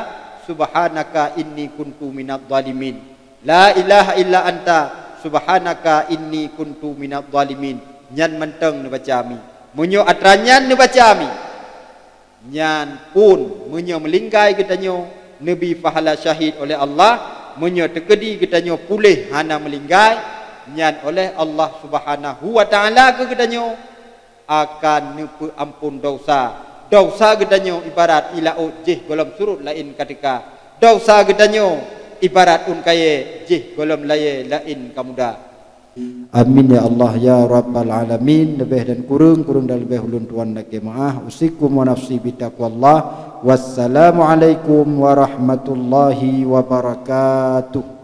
subhanaka inni kuntu minadh dhalimin. La ilaha illa anta subhanaka inni kuntu minadh dhalimin. Nyan mantong neubaca mi. Meunyoe atra nyan neubaca mi, nyan phon meunyoe meulinggai geutanyoe neubri pahala syahid oleh Allah, meunyoe teukeudi geutanyoe puléh hana meulinggai, nyan oleh Allah Subhanahu wa Ta'ala keu geutanyoe akan neupeuamphon desya. Desya geutanyoe ibarat ié laôt jih gohlom surot laén ka teuka. Desya geutanyoe ibarat ôn kayée jih gohlom layée laén ka muda. Amin ya Allah ya rabbal alamin. Leubeh dan kureueng, kureueng dan leubeh ulôn tuan lakée meu'ah. Usikum wa nafsi bitaqwallah. Wassalamualaikum warahmatullahi wabarakatuh.